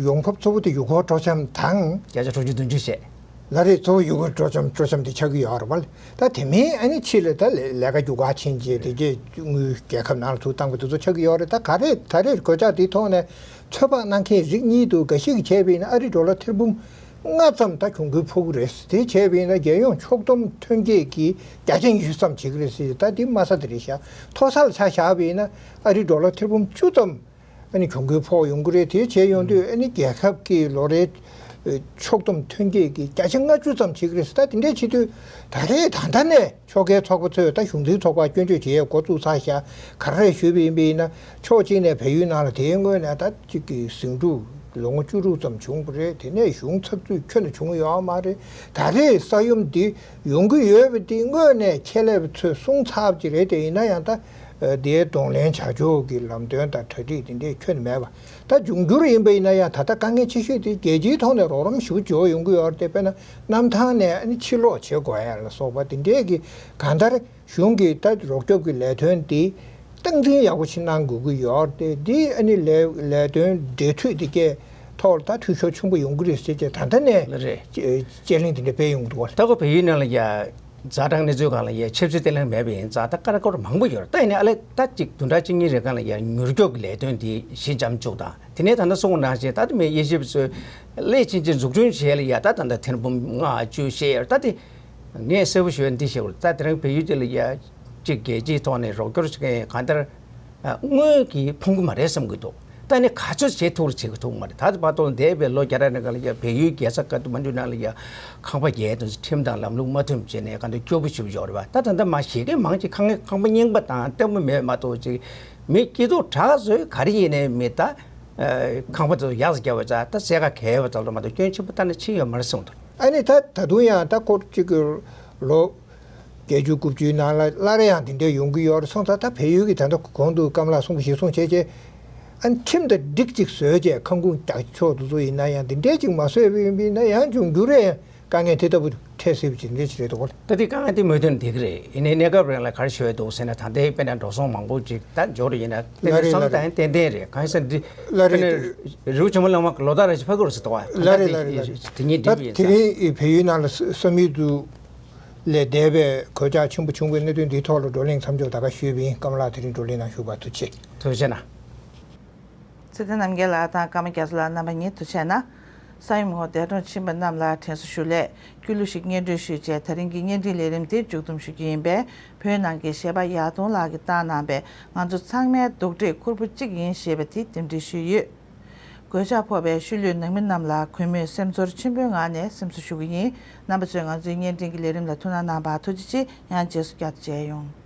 ཡོང་འབབ་གཙོ་བོ་དེ་ཡུལ་སྐོར་སྤྲོ་འཆམ་དང་། བརྒྱ་ཆ་དྲུག་ཅུ་བདུན་ཅུ་བྱས། ལ་རེད། གཙོ་བོ་ཡུལ་སྐོར་སྤྲོ་འཆམ་སྤྲོ་འཆམ་དེ་ཆགས་ཀྱི་ཡོད་རེད་བ། ད་དེ་མིན་ཨ་ནི་ཕྱི་ལ་ད་ལས་ལས་ཀ་རྒྱུ་ག་ཕྱིན་རྗེས་དེ་གའི་དངུལ་རྒྱལ་ཁབ་ནང་ལ་ཚུར་བཏང་པ་དེ་ཚོ་ཆགས་ཀྱི་ཡོད་རེད། ད་ག་རེད་ད་རེས་གོད་ཆག་དེའི་ཐོག་ནས་ཚོད་དཔག་གནང་མཁན་རིགས་གཉིས་འདུག་འགའ་ཞིག་གིས་བྱས་པ་ཡིན་ན་ཨ་རི་ཌོ་ལར་ཐེར་འབུམ་ལྔ་ཙམ་ད་གྱོང་གུན་ཕོག་གི་རེད། དེ་བྱས་པ་ཡིན་ན་རྒྱལ་ཡོངས་ཕྱོགས་བསྡོམས་ཐོན་སྐྱེད་ཀྱི་བརྒྱ་ཆ་ཉི་ཤུ་ཙམ་བྱེད་ཀྱི་རེད་ཟེར། ད་འདི་དམའ་ས་དེ་རེད་ཤག་མཐོ་ས་ལ་ཆ་བཞག་པ་ཡིན་ན་ཨ་རི་ཌོ་ལར་ཐེར་འབུམ་བཅུ་ཙམ་ཨ་ནི་གྱོང་གུན་ཕོག་ཡོང་གི་རེད། དེ་བྱས་ཡོང་དུས་ཨ་ནི་རྒྱལ་ཁབ་ཀྱི་ལོ་རེའི་ཕྱོགས་བསྡོམས་ཐོན་སྐྱེད་ཀྱི་བརྒྱ་ཆ་ལྔ་བཅུ་ཙམ་བྱེད་ཀྱི་རེད་ཟེར། ད་དེ་འདྲས་བྱེད་དུས་ད་རེས་ད་ལྟ་ནས་ཕྱོགས་འགལ་ཚོགས་པ་ཚོས་ད་གཞུང་འཛིན་ཚོགས་པ་སྐྱོན་བརྗོད་བྱེད་ཡས་འགོ་བཙུགས་ཚར་ཤག་ག་རེ་ཞུས་པ་ཡིན་པ་ཡིན་ན་ཕྱོགས་གཅིག་ནས་བལ་ཡུལ་ནང་ལ་དེའི་སྔོན་ནས་ད་གཅིག་གི་ཟིང་འཁྲུག་ ལོ་ངོ་བཅུ་དྲུག་ཙམ་བྱུང་བ་རེད། དེ་ནས་གཞུང་ཚགས་ཚུད་ཁྱོན་ནས་བྱུང་ཡོད་མ་རེད། ད་རེས་ས་ཡོམ་འདི་ཡོང་གི་ཡོད་པ་འདི་དངོས་གནས་ཆེད་ལས་པ་ཚོས་གསུངས་ཚར་བ་ཅིག་རེད། དེ་ཡིན་ན་ཡང་ད་ཨ་དེའི་གདོང་ལེན་བྱ་ཕྱོགས་ཀྱི་ལམ་སྟོན་དང་གྲ་སྒྲིག་དེ་འདྲས་ཁྱོན་ནས་མེད་པ། ད་འབྱུང་འགྱུར་ཡིན་པ་ཡིན་ན་ཡང་ད་ལྟ་དཀའ་ངལ་ཆེ་ཤོས་དེ་རྒྱལ་སྤྱིའི་ཐོག་ནས་རོགས་རམ་ཞུ་འབྱོར་ཡོང་གི་ཡོད་རེད་དེ། དཔེར་ན་གནམ་ཐང་ནས་ཨ་ནི་ཕྱིར་ལོག་བྱེད་དགོས་ཡ་ལ་སོགས་པ་དེ་འདྲས་ཀྱི་གང་ལྟར། གཞུང་གིས་ད་རོགས་སྐྱོབ་ཀྱི་ལས་དོན་འདི་སྟངས་འཛིན་ཡག་པོ་ཞིག་གནང་དགོས་ཀྱི་ཡོད་རེད། འདི་ཨ་ནི་ལས་ལས་དོན་འབྲེལ་མཐུད་འདི་གའི་ཐོག་ལ་ད་འཐུས་ཤོར་ཆེན་པོ་ཡོང་གི་རེད་ཟེར་བྱས་ད་ལྟ་ནས་ལ་རེད། དཔྱད་གླེང་འདི་འདྲ་སྤེལ་ཡོང་གི་འདུག་བ། ད་ཁོ་བལ་ཡུལ་ནང་ལ་ཡ་ཛ་དྲག་གནས་ཚུལ་སྒང་ལ་ཡ་ཆབ་སྲིད་བརྟན་ལྷིང་མེད་པ་ཡིན་ཙང་ད་ཀ་ར་ཀོ་ར་མང་པོ་ཡོད་རེད། ད་ཡིན་ནའི་ཨ་ལས་ད་ཅིག་བདུན་ཕྲག་གཅིག་གཉིས་རེ་སྒང་ལ་ཡ་མྱུར་སྐྱོབ་ཀྱི་ལས་དོན་འདི་ཞི་འཇམ་བཅུག་དང་དེ་ནས་ད་ལྟ་སོང་ནང་བཞིན་ད་ལྟ་མི་དབྱེ་ཞིབ་ཚོས་སླད་ཕྱིན་ཆད་འཛུགས་སྐྲུན་བྱས་ལ་ཡ་ད་ད་ལྟ་ཐེར་འབུམ་ལྔ་བཅུ་བཤད་ཡོད་རེད། ད་དེ། ངས་གསལ་པོ་ཞུ་ཡ་འདི་བཤད་དགོས། ད་དེ་རིང་བལ་ཡུལ་དེ་ལ་ཡ་གཅིག་རྒྱལ་སྤྱིའི་ཐོག་ནས་རོགས་སྐྱོར་བྱེད་མཁན་གང་ལྟར་ཨ་དངུལ་གྱིས་ཕོངས་ཀྱི་མ་རེད་བསམ་གྱི་འདུག་ད་ནི་ག་ཚོད་བྱེད་ཐུབ་རེད་བྱེད་ཀྱི་ཐུབ་མ་རེད། ད་ལྟ་བར་དུ་འདས་པའི་ལོ་བརྒྱ་ཕྲག་ནང་ལ་ཡ་བལ་ཡུལ་རྒྱལ་ས་ཀ་ཐ་མན་ཌུ་ནང་ལ་ཡ་ཁང་པ་རྒྱག་དང་ཁྲིམས་དང་ལམ་ལུགས་མ་མཐུན་བྱས་ནས་གང་ལྟར་སྐྱོ་པོ་ཞེ་པོ་ཡོད་རེད་པ། ད་ད་ལྟ་མ་གཞི་རྐྱེན་མང་ཆེ་ཁང་ཁང་པ་རྙིང་པ་དང་ལྟད་མོ་མེད་མ་གཏོགས་ཅིག་མི་སྐྱིད་སྡུག་དྲག་ཟོས་ག་རེ་ཡིན་ནའི་མི་ད་ཁང་པ་དེ་ཚོ་ཡག་ཙམ་བརྒྱབ་པ་ཙང་ད་སེ་ཁ་གས་པ་ཙམ་དུ་མ་གཏོགས་སྐྱོན་ཆེན་པོ་ད་ནི་ཕྱིན་ཡོད་མ་རེད་གསུངས་འདུག་ཨ་ནི་ད་ད་དུང་ཡང་ད་སྐོར་གཅིག་གི་ལོ་བརྒྱད་ཅུ་དགུ་བཅུའི་ནང་ལ་སླར་ཡང་དེ་འདྲའི་ཡོང་གི་ཡོད་རེད་སོང་ཙང་ད་བལ་ཡུལ་གྱི་ད་ལྟ་གོང་དུ་ཀམ་ལགས་གསུངས་པ་ཞིག་གསུངས་བྱས་རྗེས་ཨ་ནི་ཁྲིམས་དང་སྒྲིག་གཅིག་བཟོས་རྗེས་ཁང་ཁུངས་རྒྱག་ཆོག་འདུག་ཚོ་ཡིན་ན་ཡང་དེ་འདྲའི་ཅིག་མ་བཟོས་པ་ཡིན་པ་ཡིན་ན་ཡང་འབྱུང་འགྱུར་རེད། དཀའ་ངལ་དེ་ལྟ་བུ་འཕྲད་སྲིད་པ་ཅིག་འདི་ཅིག་རེད་འདུག་གོ། ད་ལྟའི་དཀའ་ངལ་དེ་མོས་མཐུན་བསྡད་ཀྱི་རེད། ཡིན་ནའི་གནས་སྐབས་རིང་ལ་ག་རེ་ཞུ་ཡས་འདུག་ཟེར་ན་ད་ལྟའི་དཔེར་ན་འགྲོ་སོང་མང་པོ་ཅིག་ད་འབྱོར་ཡིན་ན་དེ་ལ་འདི་རེད། བསམ་ལ་ད་ཡང་ཏན་ཏན་རེད། གང་ཡིན་ཟེར་ན་འདི་ལ་དཔེར་ན་རེད། རི་བོ་ཆེན་མོ་གླང་མ་ལོ་ལྟར་རེ་ཞིག་ཕ་གི་རུ་ཟེར་འདུག་བ། ལ་རེད་ལ་རེད་ལ་རེད། དེ་ཉིད་ད་འགྲིག་པ་ཡིན་དེ་ས། རིང་བལ་ཡུལ་ནང་ལ་ས་བསམ་ཡུལ་དུ་ལས་འདས་པའི་གོད་ཆག་ཆེན་པོ་བྱུང་བའི་གནད་དོན་འདིའི་ཐོག་ལ་བགྲོ་གླེང་མཚམས་འཇོག་ད་ག་ཞུས་པ་ཡིན། ཀམ་ལགས་དེ་རིང་བགྲོ་གླེང་ནང་ཞུགས་པར་ཐུགས་རྗེ་ཆེ། ཐུགས་རྗེ་གནང་། ཚེ་བརྟན་རྣམ་རྒྱལ་ལགས་དང་ཀརྨ་རྒྱ་མཚོ་ལགས་རྣམ་པ་གཉིས་ཐུགས་རྗེ་གནང་། ས་ཡོམ་འོག་འདས་གྲོངས་ཕྱིན་པ་རྣམས་ལ་དྲན་གསོ་ཞུ་སླད་སྐུ་གླུ་ཞིག་སྙན་སྒྲོན་ཞུས་རྗེས་ད་རིང་གི་བརྙན་འཕྲིན་ལས་རིམ་དེ་མཇུག་བསྡོམས་ཞུ་རྒྱུ་ཡིན་པས། བོད་ནང་གི་གཞས་པ་ཡར་ཐོང་ལགས་ཀྱིས་བཏང་གནང་བའི་ང་ཚོ་ཚང་མའི་རྡོག་ཁྲེས་ཁུར་པོ་གཅིག་ཡིན་ཞེས་པ་དེ་རྟེན་འབྲེལ་ཞུས་ཡོད། གོད་ཆག་ཕོག་པའི་ཤུལ་ལུས་ནང་མི་རྣམས་ལ་གུས་མོས་སེམས་ཚོར་ཆེན་པོའི་ངང་ནས་སེམས་གསོ་ཞུ་གི་ཡིན། རྣམ་པ་ཚོས་ང་ཚོའི་བརྙན་འཕྲིན་གྱི་ལས་རིམ་ལ་ཐུགས་སྣང་གནང་བར་ཐུགས་རྗེ་ཆེ། ཡང་རྗེས་སུ་བསྐྱར་དུ་མཇལ་ཡོང་།